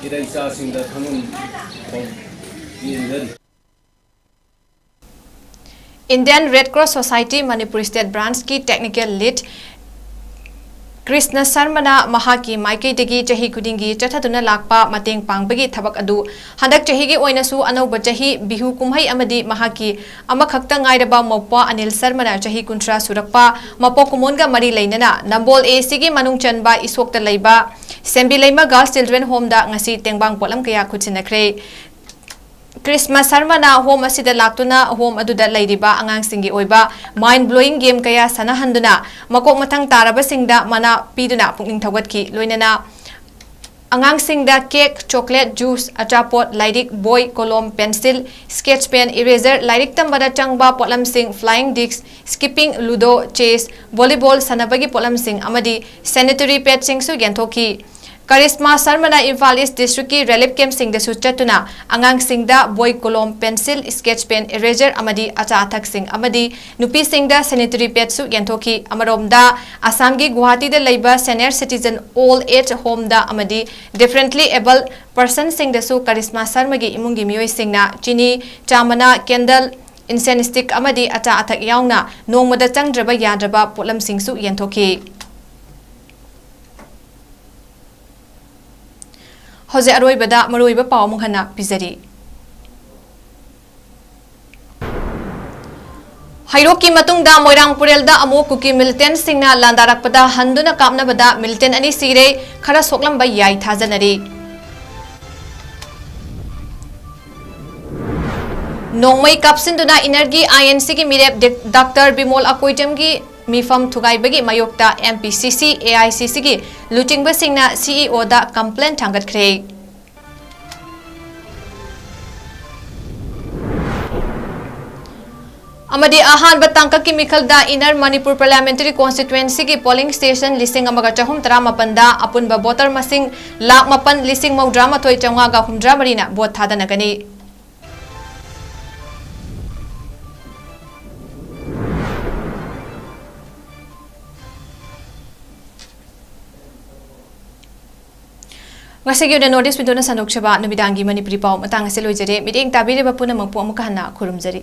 ꯏꯔꯩꯆꯥꯁꯤꯡꯗ ꯊꯃꯝ ꯌꯦꯡꯖꯔꯤ꯫ Indian Red Cross Society Manipur State Branch ꯀꯤ technical lead ꯀ꯭ꯔꯤꯁꯅ ꯁꯔꯃꯅ ꯃꯍꯥꯛꯀꯤ ꯃꯥꯏꯀꯩꯗꯒꯤ ꯆꯍꯤ ꯈꯨꯗꯤꯡꯒꯤ ꯆꯠꯊꯗꯨꯅ ꯂꯥꯛꯄ ꯃꯇꯦꯡ ꯄꯥꯡꯕꯒꯤ ꯊꯕꯛ ꯑꯗꯨ ꯍꯟꯗꯛ ꯆꯍꯤꯒꯤ ꯑꯣꯏꯅꯁꯨ ꯑꯅꯧꯕ ꯆꯍꯤ ꯕꯤꯍꯨ ꯀꯨꯝꯍꯩ ꯑꯃꯗꯤ ꯃꯍꯥꯛꯀꯤ ꯑꯃꯈꯛꯇ ꯉꯥꯏꯔꯕ ꯃꯧꯄ꯭ꯋꯥ ꯑꯅꯤꯜ ꯁꯔꯃꯅ ꯆꯍꯤ ꯀꯨꯟꯊ꯭ꯔꯥ ꯁꯨꯔꯛꯄ ꯃꯄꯣꯛ ꯀꯨꯝꯑꯣꯟꯒ ꯃꯔꯤ ꯂꯩꯅꯅ ꯅꯝꯕꯣꯜ ꯑꯦ ꯁꯤꯒꯤ ꯃꯅꯨꯡ ꯆꯟꯕ ꯏꯁꯣꯛꯇ ꯂꯩꯕ ꯁꯦꯝꯕꯤꯂꯩꯃ ꯒꯥꯔꯜꯁ ꯆꯤꯜꯗ꯭ꯔꯦꯟ ꯍꯣꯝꯗ ꯉꯁꯤ ꯇꯦꯡꯕꯥꯡ ꯄꯣꯠꯂꯝ ꯀꯌꯥ ꯈꯨꯠꯁꯤꯟꯅꯈ꯭ꯔꯦ꯫ ꯀ꯭ꯔꯤꯁꯃ ꯁꯔꯃꯅ ꯍꯣꯝ ꯑꯁꯤꯗ ꯂꯥꯛꯇꯨꯅ ꯍꯣꯝ ꯑꯗꯨꯗ ꯂꯩꯔꯤꯕ ꯑꯉꯥꯡꯁꯤꯡꯒꯤ ꯑꯣꯏꯕ mind blowing game ꯀꯌꯥ ꯁꯥꯟꯅꯍꯟꯗꯨꯅ ꯃꯀꯣꯛ ꯃꯊꯪ ꯇꯥꯔꯕꯁꯤꯡꯗ ꯃꯅꯥ ꯄꯤꯗꯨꯅ ꯄꯨꯛꯅꯤꯡ ꯊꯧꯒꯠꯈꯤ꯫ ꯂꯣꯏꯅꯅ ꯑꯉꯥꯡꯁꯤꯡꯗ cake, chocolate, juice, ꯑꯆꯥꯄꯣꯠ, ꯂꯥꯏꯔꯤꯛ, ꯕꯣꯏ, ꯀꯣꯂꯣꯝ, ꯄꯦꯟꯁꯤꯜ, sketch pen, eraser, ꯂꯥꯏꯔꯤꯛ ꯇꯝꯕꯗ ꯆꯪꯕ ꯄꯣꯠꯂꯝꯁꯤꯡ, flying disc, skipping, ludo, chess, volleyball ꯁꯥꯟꯅꯕꯒꯤ ꯄꯣꯠꯂꯝꯁꯤꯡ ꯑꯃꯗꯤ sanitary padꯁꯤꯡꯁꯨ ꯌꯦꯟꯊꯣꯛꯈꯤ꯫ ꯀꯔꯤꯁꯃꯥ ꯁꯔꯃꯅ ꯏꯝꯐꯥꯜ ꯏꯁ ꯗꯤꯁꯇ꯭ꯔꯤꯛꯀꯤ relief campꯁꯤꯡꯗꯁꯨ ꯆꯠꯇꯨꯅ ꯑꯉꯥꯡꯁꯤꯡꯗ ꯕꯣꯏ, ꯀꯣꯂꯣꯝ, ꯄꯦꯟꯁꯤꯜ, sketch pen, eraser ꯑꯃꯗꯤ ꯑꯆꯥ ꯑꯊꯛꯁꯤꯡ ꯑꯃꯗꯤ ꯅꯨꯄꯤꯁꯤꯡꯗ sanitary padꯁꯨ ꯌꯦꯟꯊꯣꯛꯈꯤ꯫ ꯑꯃꯔꯣꯝꯗ ꯑꯁꯥꯝꯒꯤ ꯒꯨꯋꯥꯍꯥꯇꯤꯗ ꯂꯩꯕ senior citizen old age homeꯗ ꯑꯃꯗꯤ differently abled personꯁꯤꯡꯗꯁꯨ ꯀꯔꯤꯁꯃꯥ ꯁꯔꯃꯒꯤ ꯏꯃꯨꯡꯒꯤ ꯃꯤꯑꯣꯏꯁꯤꯡꯅ ꯆꯤꯅꯤ, ꯆꯥꯃꯅꯥ, candle, incense stick ꯑꯃꯗꯤ ꯑꯆꯥ ꯑꯊꯛ ꯌꯥꯎꯅ ꯅꯣꯡꯃꯗ ꯆꯪꯗ꯭ꯔꯕ ꯌꯥꯗ꯭ꯔꯕ ꯄꯣꯠꯂꯝꯁꯤꯡꯁꯨ ꯌꯦꯟꯊꯣꯛꯈꯤ꯫ ꯍꯧꯖꯤꯛ ꯑꯔꯣꯏꯕꯗ ꯃꯔꯨꯑꯣꯏꯕ ꯄꯥꯎ ꯑꯃꯨꯛ ꯍꯟꯅ ꯄꯤꯖꯔꯤ꯫ ꯍꯩꯔꯣꯛꯀꯤ ꯃꯇꯨꯡꯗ ꯃꯣꯏꯔꯥꯡ ꯄꯨꯔꯦꯜꯗ ꯑꯃꯨꯛ ꯀꯨꯀꯤ militantꯁꯤꯡꯅ ꯂꯥꯟꯗꯥꯔꯛꯄꯗ ꯍꯟꯗꯨꯅ ꯀꯥꯞꯅꯕꯗ militant ꯑꯅꯤ ꯁꯤꯔꯦ, ꯈꯔ ꯁꯣꯛꯂꯝꯕ ꯌꯥꯏ ꯊꯥꯖꯅꯔꯤ꯫ ꯅꯣꯡꯃꯩ ꯀꯥꯞꯁꯤꯟꯗꯨꯅ ꯏꯅꯔꯒꯤ INCꯒꯤ ꯃꯤꯔꯦꯞ ꯗꯤ-, ꯗꯥꯛꯇꯔ ꯕꯤꯃꯣꯜ ꯑꯀꯣꯏꯖꯝꯒꯤ ꯃꯤꯐꯝ ꯊꯨꯒꯥꯏꯕꯒꯤ ꯃꯥꯌꯣꯛꯇ MPCC, AICCꯒꯤ ꯂꯨꯆꯤꯡꯕꯁꯤꯡꯅ CEOꯗ complaint ꯊꯥꯡꯒꯠꯈ꯭ꯔꯦ꯫ ꯑꯃꯗꯤ ꯑꯍꯥꯟꯕ ꯇꯥꯡꯀꯛꯀꯤ ꯃꯤꯈꯜꯗ Inner Manipur Parliamentary Constituencyꯒꯤ polling station ꯂꯤꯁꯤꯡ ꯑꯃꯒ ꯆꯍꯨꯝ ꯇꯔꯥꯃꯥꯄꯟꯗ ꯑꯄꯨꯟꯕ voter ꯃꯁꯤꯡ ꯂꯥꯈ ꯃꯥꯄꯟ ꯂꯤꯁꯤꯡ ꯃꯧꯗ꯭ꯔꯥ ꯃꯥꯊꯣꯏ ꯆꯥꯝꯃꯉꯥꯒ ꯍꯨꯝꯗ꯭ꯔꯥ ꯃꯔꯤꯅ vote ꯊꯥꯗꯅꯒꯅꯤ꯫ ꯉꯁꯤꯒꯤ ꯑꯣꯏꯅ North East Windowꯅ ꯁꯟꯗꯣꯛꯆꯕ ꯅꯨꯃꯤꯗꯥꯡꯒꯤ ꯃꯅꯤꯄꯨꯔꯤ ꯄꯥꯎ ꯃꯇꯥꯡ ꯑꯁꯤ ꯂꯣꯏꯖꯔꯦ꯫ ꯃꯤꯠꯌꯦꯡ ꯇꯥꯕꯤꯔꯤꯕ ꯄꯨꯝꯅꯃꯛꯄꯨ ꯑꯃꯨꯛꯀ ꯍꯟꯅ ꯈꯨꯔꯨꯝꯖꯔꯤ꯫